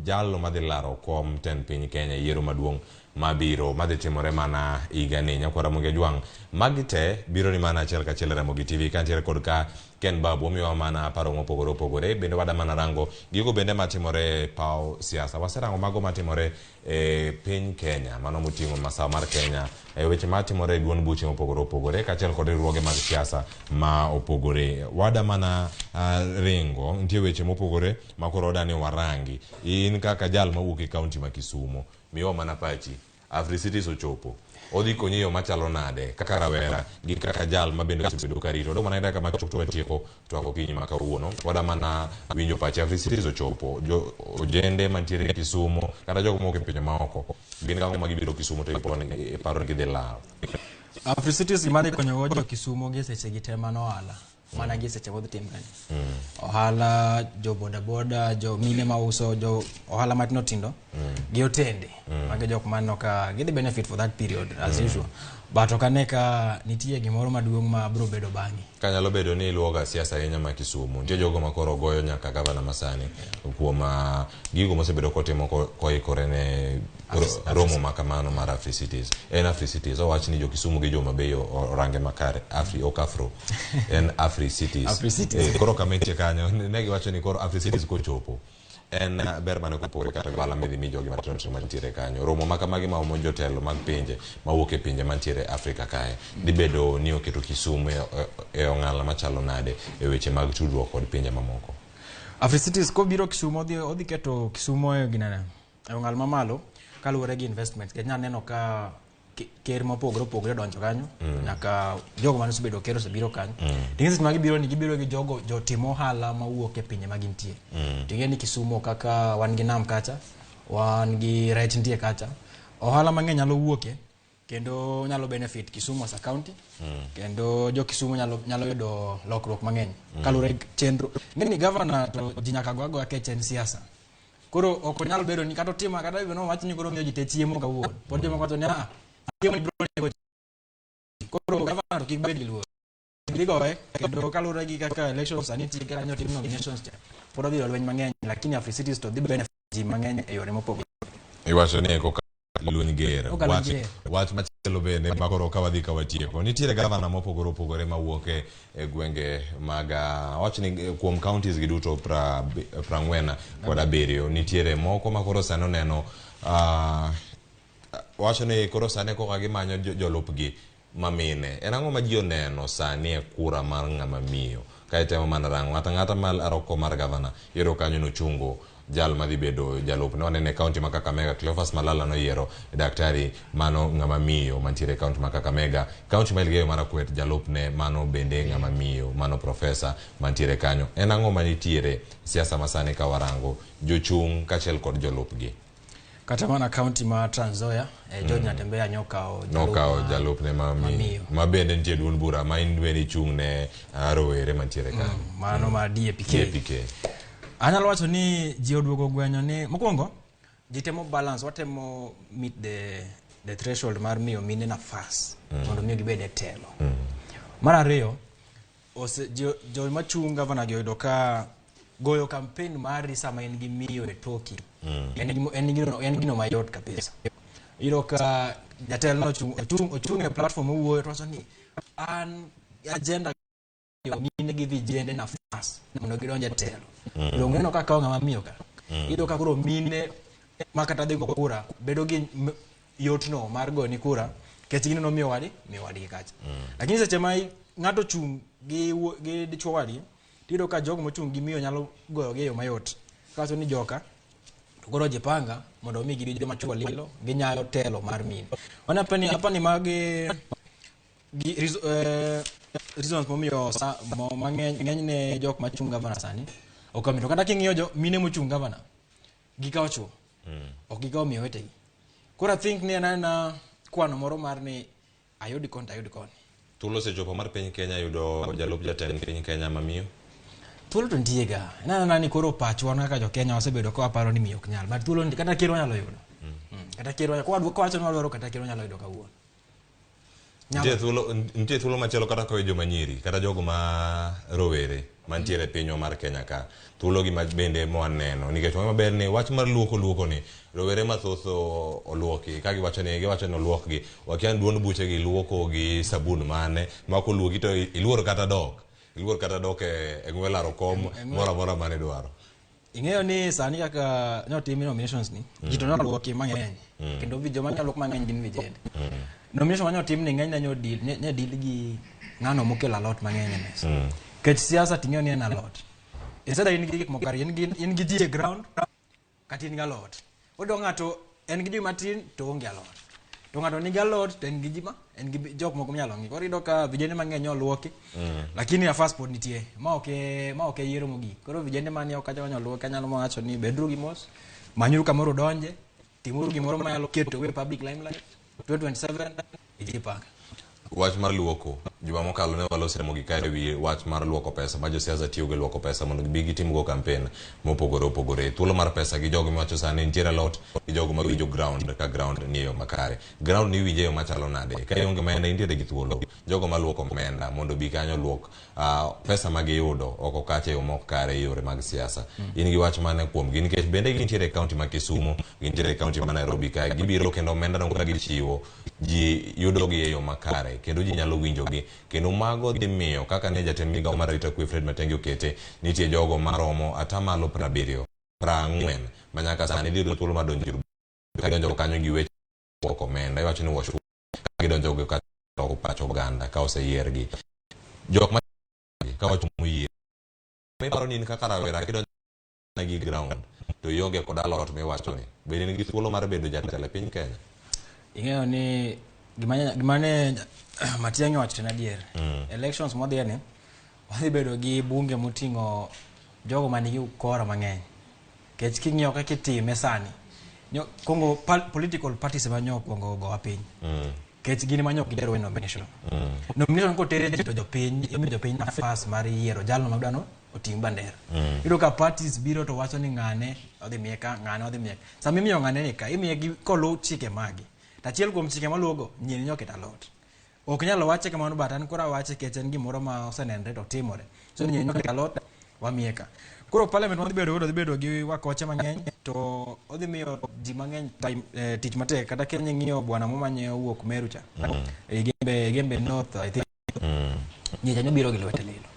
jalno madhi laro kom tend piny Kenya e yiero maduong' mabiro madhi timore mana higani. Nyakwara Ramogi Ajwang', magi te biro ni mana achiel kachiel e Ramogi TV kantiere kod ka Ken Babu omiyowa mana paro mopogore opogore bende wada mana rango gigo bende matimore e paw siasa. Waserango mago matimore e piny Kenya, mano moting'o masawa mar Kenya, e weche matimore e duond buche mopogore opogore kaachiel kod riwruoge mag siasa ma opogore. Wada mana ringo, nitie weche mopogore. mopogore ma koro wadani warangi. In kaka jal mawuok e kaunti ma Kisumo, miwa mana pachi. Africities ochopo. Odhi konyi e yo machalo nade kaka rawera gi kaka jal ma bende osebedo ka rito. Odong' mana dakika machuok to watieko twak okinyi ma kawuono. Wada mana winjo pachi. Africities ochopo. Jo ojende mantiere Kisumo kata jogo mowuok e pinje maoko gin gang'o ma gibiro Kisumo to iparo ni gidhi lalo. Africities gima dhi konyogo jo Kisumo gi seche gi te mano ohala mana gi seche modhi timre ni. Ohala jo boda boda, jo mine mauso, jo ohala matindo tindo gi otende. Magi jok maneno ka gidhi benefit for that period as usual. But ok ane ka nitie gimoro maduong' ma biro bedo bang'e. Kanyalo bedo ni iluwoga siasa ahinya ma Kisumu. Nitie jogo ma koro goyo nyaka gavana masani kuom gigo mosebedo kotimo koikore ne romo ma kamano mar Africities. En Africities, owach ni jo Kisumu gi jo Homa Bay orange makare. Afri ok Afro. En Africities. Africities. Koro kama entie kanyo ne giwacho ni koro Africities kochopo en ber mane kopogore kata gi ohala midhi mi jogi matindo tindo mantiere kanyo. Romo ma kamagi ma omo jotelo mag pinje mawuok e pinje mantiere Afrika kae dhi bedo ni oketo Kisumu e ong'ala machalo nade e weche mag tudruok kod pinje mamoko. Africities kobiro Kisumu odhi keto Kisumu e ginene e ong'ala mamalo kaluwore gi investment. Nikech nyaneno ka ker mopogore opogore odonjo kanyo nyaka jogo mane osebedo ker osebiro kanyo. Ting'e seche ma gibiro ni gibiro gi jogo jotim ohala mawuok e pinje ma gintie. Ting'e ni Kisumu kaka wan gi nam kacha, wan gi rech nitie kacha. Ohala mang'eny nyalo wuoke kendo nyalo benefit Kisumu as a county. Kendo jo Kisumu nyalo yudo lokruok mang'eny kaluwore gi chenro. Ing'e ni governor to ji nyaka go agoya kech en siasa. Koro ok onyal bedo ni kata otima kata be nowach ni koro miyo ji te chiemo kawuono. Pod jomoko wacho ni ah, chiemo ni biro nego ji. Koro governor to kik bed gi luoro. Dhi goye kendo kaluwore gi kaka elections sani nitie kaka nyotim nominations cha. Pod odhi yudo lweny mang'eny lakini Africities to dhi benefit ji mang'eny e yore mopogore. Iwacho ni koka lweny ger. Koka lweny ger. Wach machielo bende ma koro ka wadhi ka watieko. Nitiere gavana mopogore opogore mawuok e gwenge mag awach ni kuom counties gi duto 47 nitiere moko ma koro sani oneno wacho ni koro sani koka gimanyo jolupgi mamine. En ang'o ma ji oneno sani e kura mar ng'ama miyo? Ka itemo mana rango ng'ato ang'ata ma laro kom mar gavana iyudo kanyo nochungo jal madhi bedo jalupne. Waneno e kaunti ma Kakamega Cleophas Malala noyiero daktari mano ng'ama miyo mantiere e kaunti ma Kakamega. Kaunti ma Elgeyo Marakwet jalupne mano bende ng'ama miyo mano profesa mantiere kanyo. En ang'o manitiere siasa masani ka warango jochung' kaachiel kod jolupgi? Kata mana kaunti ma Trans Nzoia, George Natembeya nyokawo nokawo jalupne ma miyo ma bende nitie duond bura ma in bende ichung' ne rowere mantiere kanyo. Mano ma DAPK. DAPK. Anyalo wacho ni ji oduogo gwenyo ni mokwongo ji temo balance, watemo meet the threshold mar miyo mine nafas mondo miyo gibed e telo. Mar ariyo, joma chung' gavana gi oyudo ka goyo campaign mari sama in gi miyo e toki en gino mayot kabisa. Iyudo ka jatelo ochung' e platform owuoyo to wacho ni an agenda mine gi vijende nafas mondo gidonj e telo. Donge ineno ka kawo ng'ama miyo ka? Iyudo ka koro mine ma kata dhi go kura bedo gi yotno mar goni kura nikech gineno miyo wadgi kacha. Lakini seche ma ng'ato ochung' gi dichuo wadgi, tiyudo ka jogo mochung' gi miyo nyalo goyogi e yo mayot. Kawacho ni joka to koro jipanga mondo mi gibed joma chuo lilo ginyayo telo mar mine. Wan apani magi gi reasons momiyo mang'eny ng'enyne jok machung' gavana sani ok omiyo. To kata king'iyo jo mine mochung' gavana gikawo chuo ok gikawo miyo wetegi. Koro I think ni en aena kwano moro mar ni ayud koni to ayud koni. Thuolo osechopo mar piny Kenya yudo jalup jatend piny Kenya mamiyo? Thuolo to nitie ga. En anena ni koro pachwa kaka jo Kenya wasebedo ka waparo ni miyo ok nyal. But thuolo nitie, kata ker wanyalo yudo. Kata ker wanyalo, kowacho ni wadwaro kata ker wanyalo yudo kawuono. Nitie thuolo machielo kata kowe joma nyiri kata jogo ma rowere mantiere e pinywa mar Kenya ka. Thuolo gi bende mwaneno nikech wang'eyo maber ni wach mar luoko ni rowere mathoth oluoki ka giwacho ni oluokgi wakia ni duond buche gi luoko gi sabun mane ma koluoki to iluor kata dok e ng'we laro kom moro amora mane idwaro. Ing'eyo ni sani kaka nyotim nominations ni ji to noluoki mang'eny kendo joma nyoluok mang'eny gin vijende. Nomination manyotim ni ng'enyne nyo deal gi ng'ano mokelo alot mang'eny e mesa. Nikech siasa ting'eyo ni en alot. Instead in gi gik moko ariyo, in gi ji e ground kata in gi alot. Oyudo ng'ato en gi ji matin to oonge alot. To ng'ato nigi alot to en gi ji ma en gi jok moko minyalo ng'i. Koro iyudo ka vijende mang'eny oluoki. Lakini nafas pod nitie. Ma ok e yiero mogik. Koro vijende manie oko kacha manyoluoki anyalo wacho ni beduru gi mos. Manyuru kamoro udonje. Timuru gimoro manyalo ketou e public limelight. 2027 ijipanga. Wach mar luoko juma mokalo ne walosre mogik ka ewi wach mar luoko pesa ma josiasa tiyo gi luoko pesa mondo gibi gitimgo campaign mopogore opogore. Thuolo mar pesa gi jogo miwacho sani nitiere alot gi jogo mawinjo ground ka ground ni e yo makare. Ground ni iwinjo e yo machalo nade? Ka ionge omenda intiere gi thuolo. Jogo maluoko omenda mondo obi kanyo luok pesa ma giyudo oko kacha e yo mok kare e yore mag siasa. In gi wach mane kuomgi? Nikech bende gintiere e kaunti ma Kisumu, gintiere e kaunti ma Nairobi kae. Gibiro kendo omenda no ka gichiwo ji yudogi e yo makare kendo ji nyalo winjogi kendo mago dhi miyo kaka ne jatend migawo mar arita kwe Fred Matiang'i okete nitie jogo maromo atamalo 70 40 ma nyaka sani dhi yudo thuolo mar donjo ka gidonjo kanyo gi weche luoko omenda iwacho ni wash ka gidonjo go ka loko pach oganda ka oseyiergi jok ma ka wacho moyie iparo ni in kaka rawera kidonjo gi ground to ionge kod alot miwacho ni bende in gi thuolo mar bedo jatelo e piny Kenya? Ing'eyo ni gima ne Matiang'i owacho en adier. Elections mwadhiye ni wadhi bedo gi bunge moting'o jogo manigi ukora mang'eny. Nikech king'iyo kaka itime sani, kuongo political parties ema nyo okuongo gowa piny. Nikech gin ema nyo ok gitero e nomination. Nomination kotere to jopiny, imiyo jopiny nafas mar yiero jalno ma dwano oting' bandera. Iyudo ka parties biro to wacho ni ng'ane odhi miye ka, ng'ane odhi miye ka. Sama imiyo ng'ane ni ka, imiye gi koluw chike magi. To achiel kuom chike maluwogo, nyien nyo oketo alot. Ok nyal wache kamano but an koro awache nikech en gimoro ma osenenre to timore. So nyien nyo oketo alot, wamiye ka. Koro parliament wadhi bedo godo dhi bedo gi wakoche mang'eny to odhi miyo ji mang'eny time, tich matek kata ka ing'iyo bwana mo manye owuok Meru cha. E Igembe North I think. Nyecha nyobiro gi lwete lilo.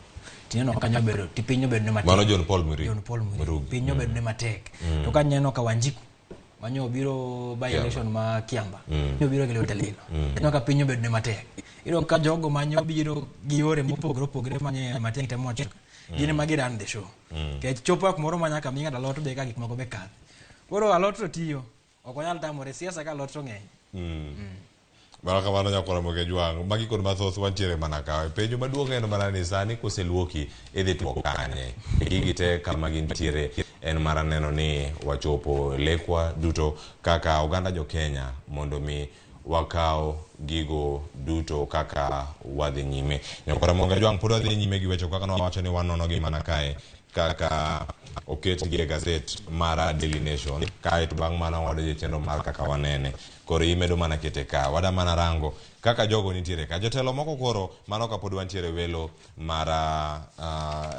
Tineno ka nyobedo ti piny nyobedo ne matek. Mano John Paul Murugi. John Paul Murugi. Murugi. Piny nyobedo ne matek. To ka neno ka Wanjiku manyo obiro by election ma Kiamba. Nyobiro gi lwete lilo. Ineno ka piny obedo ne matek. Iyudo ka jogo manyo biro gi yore mopogore opogore manye Matiang'i temo wacho. Gin ema gi run the show. Nikech chopo kumoro ma nyaka mi ng'ato alot be ka gik moko be kadh. Koro alot to tiyo. Ok wanyal tamore siasa ka alot to ng'eny. Mano kamano nyakwara Moge Jwang', magi kod mathoth wantiere mana ka. Penjo maduong' en mana ni sani koseluoki idhi tuo kanye? Gigi te kama gintiere en mana neno ni wachopo lekwa duto kaka oganda jo Kenya mondo mi wakaw gigo duto kaka wadhi nyime. Nyakwara Moge Jwang' pod wadhi nyime gi weche kaka nwawacho ni wanono gi mana kae kaka oketgi e gazet mar Daily Nation kae to bang' mano wadonjo e chenro mar kaka wanene. Koro imedo mana kete ka, wada mana rango kaka jogo nitiere ka. Jotelo moko koro mano kapod wantiere welo mar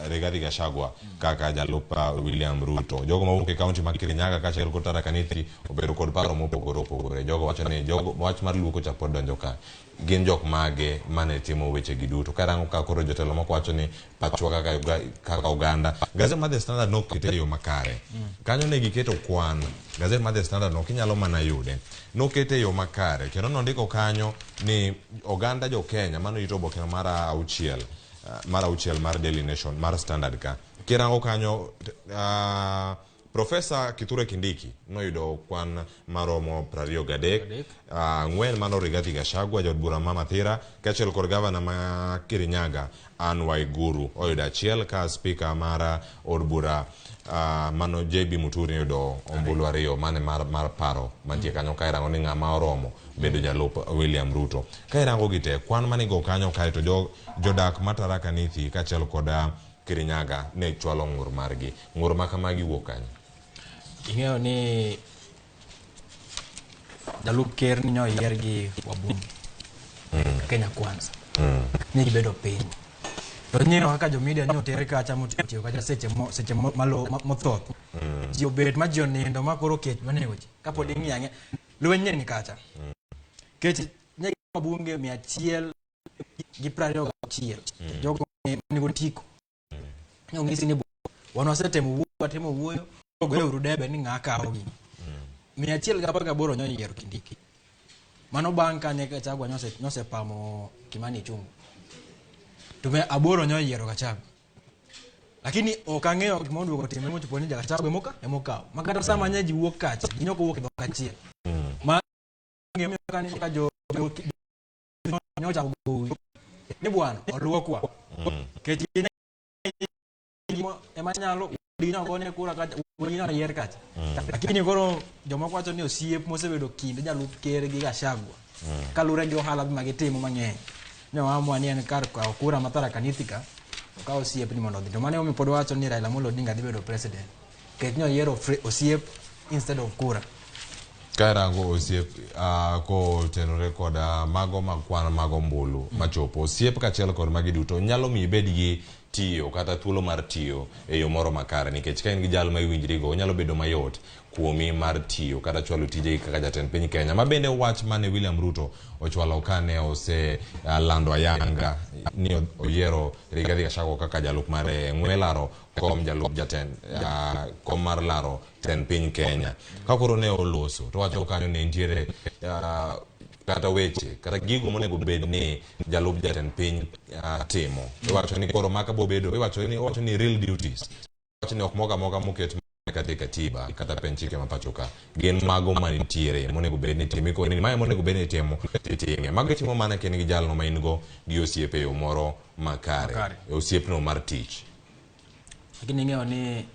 Rigathi Gachagua kaka jalup William Ruto. Jogo mawuok e kaunti ma Kirinyaga kaachiel kod Tharaka Nithi obedo kod paro mopogore opogore. Jogo wacho ni jogo wach mar luoko cha pod donjo ka. Gin jok mage mane timo weche gi duto? Karango ka koro jotelo moko wacho ni pachwa kaka oganda. Gazet mar The Standard nokete e yo makare. Kanyo ne giketo kwan. Gazet mar The Standard no kinyalo mana yude. Nokete e yo makare kendo nondiko kanyo ni oganda jo Kenya mano rito oboke mar auchiel mar Daily Nation mar Standard ka. Kirango kanyo Profesa Kithure Kindiki noyudo kwan maromo 23, 4 mano Rigathi Gachagua jaod bura ma Mathira kaachiel kod gavana ma Kirinyaga Anne Waiguru oyudo achiel ka spika mar od bura mano JB Muturi oyudo ombulu ariyo mane mar paro mantie kanyo ka irango ni ng'ama oromo bedo jalup William Ruto. Ka irango gi te kwan manigo kanyo kae to jodak ma Tharaka Nithi kaachiel kod Kirinyaga ne chwalo ng'ur margi. Ng'ur ma kamagi wuok kanye? Ing'eyo ni jalup ker ni nyoyier gi wabunge Kenya Kwanza. Ne gibedo piny. To ng'iyo kaka jo media nyotere kacha motiyo kacha seche mothoth. Ji obet ma ji onindo ma koro kech manego ji. Kapod ing'iyo ang'iya lweny ne ni kacha. Kech ne wabunge 126 jogo manigo otiko. Ne onyisi ni wan wasetemo wuoyo watemo wuoyo goyeuru debe ni ng'a kawo gini. 118 nyoyiero Kindiki. Mano bang' kane Gachagua nyosepamo Kimani Ichung'wa. To 800 nyoyiero Gachagua. Lakini ok ang'eyo gima oduogo timre mochopo ni Gachagua emokawo. Ma kata sama nye ji wuok kacha, ji nyok owuok e dhok achiel. Ma ng'eyo ka ni ka jo nyocha gowi ni bwana oluokwa. Nikech gin ema nyalo gone kura kacha, wuod nyalo yier kacha. Lakini koro jomoko wacho ni osiep mosebedo kind jalup ker gi Gachagua kaluwore gi ohala ma gitimo mang'eny. Ne waamua ni en kar kawo kura ma Tharaka Nithi ka, okaw osiep ni mondo odhi. To mano emomiyo pod wawacho ni Raila Amolo Odinga dhi bedo president. Nikech ne oyiero osiep instead of kura. Ka irango osiep kotenore kod mago mag kwan mag ombulu machopo, osiep kaachiel kod magi duto nyalo miyo ibed gi tiyo kata thuolo mar tiyo e yo moro makare, nikech ka in gi jal ma iwinjrigo onyalo bedo mayot kuomi mar tiyo kata chwalo tijegi kaka jatend piny Kenya. Ma bende wach mane William Ruto ochwalo kane ose lando ayanga ni oyiero Rigathi Gachagua kaka jalup mare e ng'we laro kom jalup jatend kom mar laro tend piny Kenya. Ka koro ne oloso to wacho kanyo ni nitiere kata weche kata gigo monego bed ni jalup jatend piny timo. Iwacho ni koro maka bobedo, iwacho ni, owacho ni real duties. Iwacho ni ok mogo amoga moket kata e katiba kata pen chike ma pacho ka gin mago manitiere monego bed ni itimo. Ikoni ni mae monego bed ni itimo titime. Mago itimo mana ka in gi jalno ma in go gi osiepe e yo moro makare, osiepno mar tich. Lakini ing'eyo ni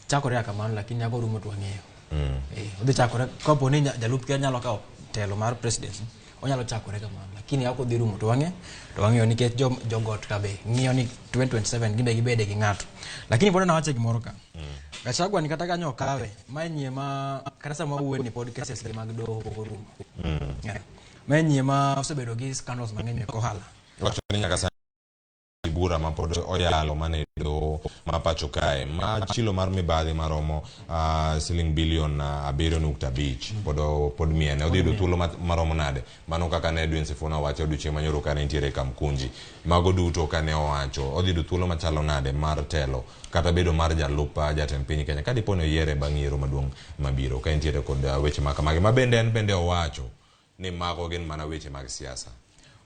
chakore kaka kamano, lakini nyaka orumo to wang'eyo. Odhi chakore kapo ni jalup ker nyalo kawo telo mar presidency, onyalo chakore kamano, lakini kaka odhi rumo to wang'eyo nikech jogot ka be ng'iyo ni 2027 gin be gibede gi ng'ato. Lakini pod anawache gimoro ka. Gachagua ni kata kanyo okawe, mae nyie ma kata sama wawuoyo ni pod cases ge mag doho pok orumo. Mae nyie ma osebedo gi scandals mang'eny mek ohala. Wacho ni nyaka sani bura ma pod oyalo mane doho ma pacho kae ma chilo mar mibadhi maromo siling bilion 7.5 pod miene. Odhi yudo thuolo maromo nade? Mano kaka ne Edwin Sifuna owacho odiochieng' manyoro kane nitiere Kamkunji. Mago duto kane owacho, odhi yudo thuolo machalo nade mar telo kata bedo mar jalup jatend piny Kenya ka dipo ni oyiere bang' yiero maduong' mabiro ka entiere kod weche ma kamagi ma bende en bende owacho ni mago gin mana weche mag siasa.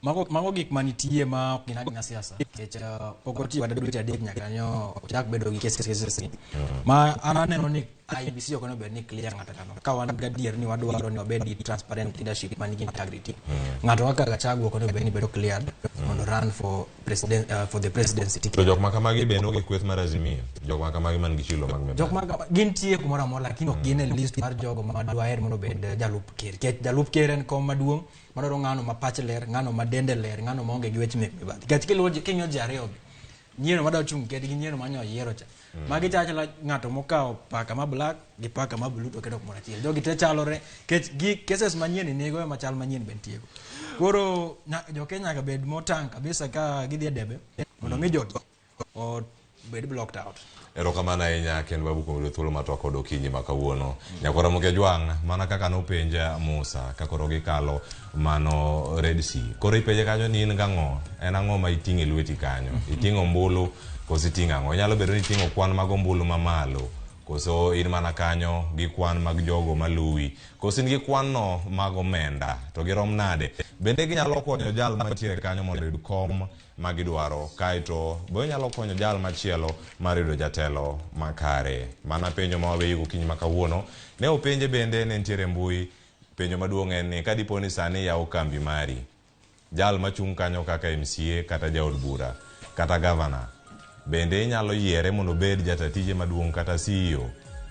Mago gik manitie ma ok gin agina siasa nikech pok otiyo kata dweche 3 nyaka nyo ochak bedo gi cases gi. Ma an aneno ni IEBC ok onego bed ni clear ng'ato kano. Ka wan gadier ni wadwaro ni wabed gi transparent leadership man gi integrity. Ng'ato kaka Gachagua ok onego bed ni bedo cleared mondo run for president, for the presidency ticket. To jok ma kamagi be onge kweth mar Azimio. Jok ma kamagi man gi chilo mag mibadhi. Jok ma gintie kumoro amora lakini ok gin e list mar jogo ma dwaher mondo obed jalup ker. Nikech jalup ker en kom maduong' madwaro ng'ano ma pache ler, ng'ano ma dende ler, ng'ano maonge gi weche mek mibadhi. Nikech kiluwo king'iyo ji ariyo gi, nyiero madwa chung' kendgi, nyiero manyo oyiero cha. Magi chalo ng'ato mokawo paka ma black gi paka ma blue to keto kumoro achiel. Jogi te chalore nikech gi cases manyien nego ema chal manyien be nitiego. Koro jo Kenya nyaka bed motang' kabisa ka gidhi e debe mondo mi jogi obed blocked out. Erokamano ahinya Ken Babu kuom yudo thuolo mar twak kod okinyi ma kawuono. Nyakwara Ramogi Ajwang', mana kaka nopenja Musa ka koro gikalo mano Red Sea. Koro ipenje kanyo ni in gang'o? En ang'o ma iting'o e lweti kanyo? Iting'o ombulu koso iting'o ang'o? Inyalo bedo ni iting'o kwan mag ombulu mamalo koso in mana kanyo gi kwan mag jogo maluwi koso in gi kwan no mag omenda to girom nade? Bende ginyalo konyo jal mantiere kanyo mondo oyud kom magidwaro kaeto be onyalo konyo jal machielo mar yudo jatelo makare. Mana penjo ma waweyi gokinyi ma kawuono. Ne openje bende ne nitiere mbui. Penjo maduong' en ni ka dipo ni sani iyawo kambi mari, jal machung' kanyo kaka MCA kata jaod bura kata gavana, bende inyalo yiere mondo obed jata tije maduong' kata CEO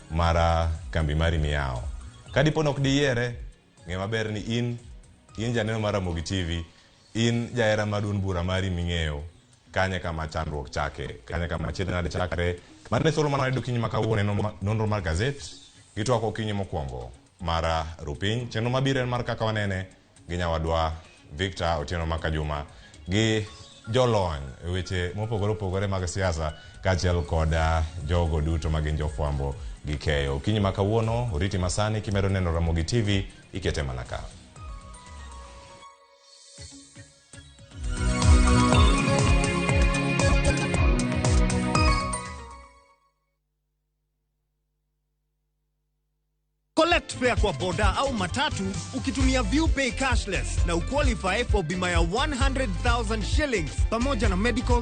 mar kambi mari miyawo? Ka dipo ni ok diyiere, ng'e maber ni in janeno mar Ramogi TV, in jahera mar duond bura mari ming'eyo kanye kama chandruok chake, kanye kama achiedh nade chakre. Mano e thuolo mane wayudo okinyi ma kawuono en nonro mar gazet gi twak okinyi mokwongo mar Rupiny. Chenro mabiro en mar kaka wanene gi nyawadwa Victor Otieno Makajuma gi jolony e weche mopogore opogore mag siasa kaachiel kod jogo duto ma gin jofwambo gi keyo. Okinyi ma kawuono oriti masani kimedo neno Ramogi TV ikete mana ka. Collect fare kwa boda au matatu ukitumia ViewPay cashless na uqualify for bima ya 100,000 shillings pamoja na medical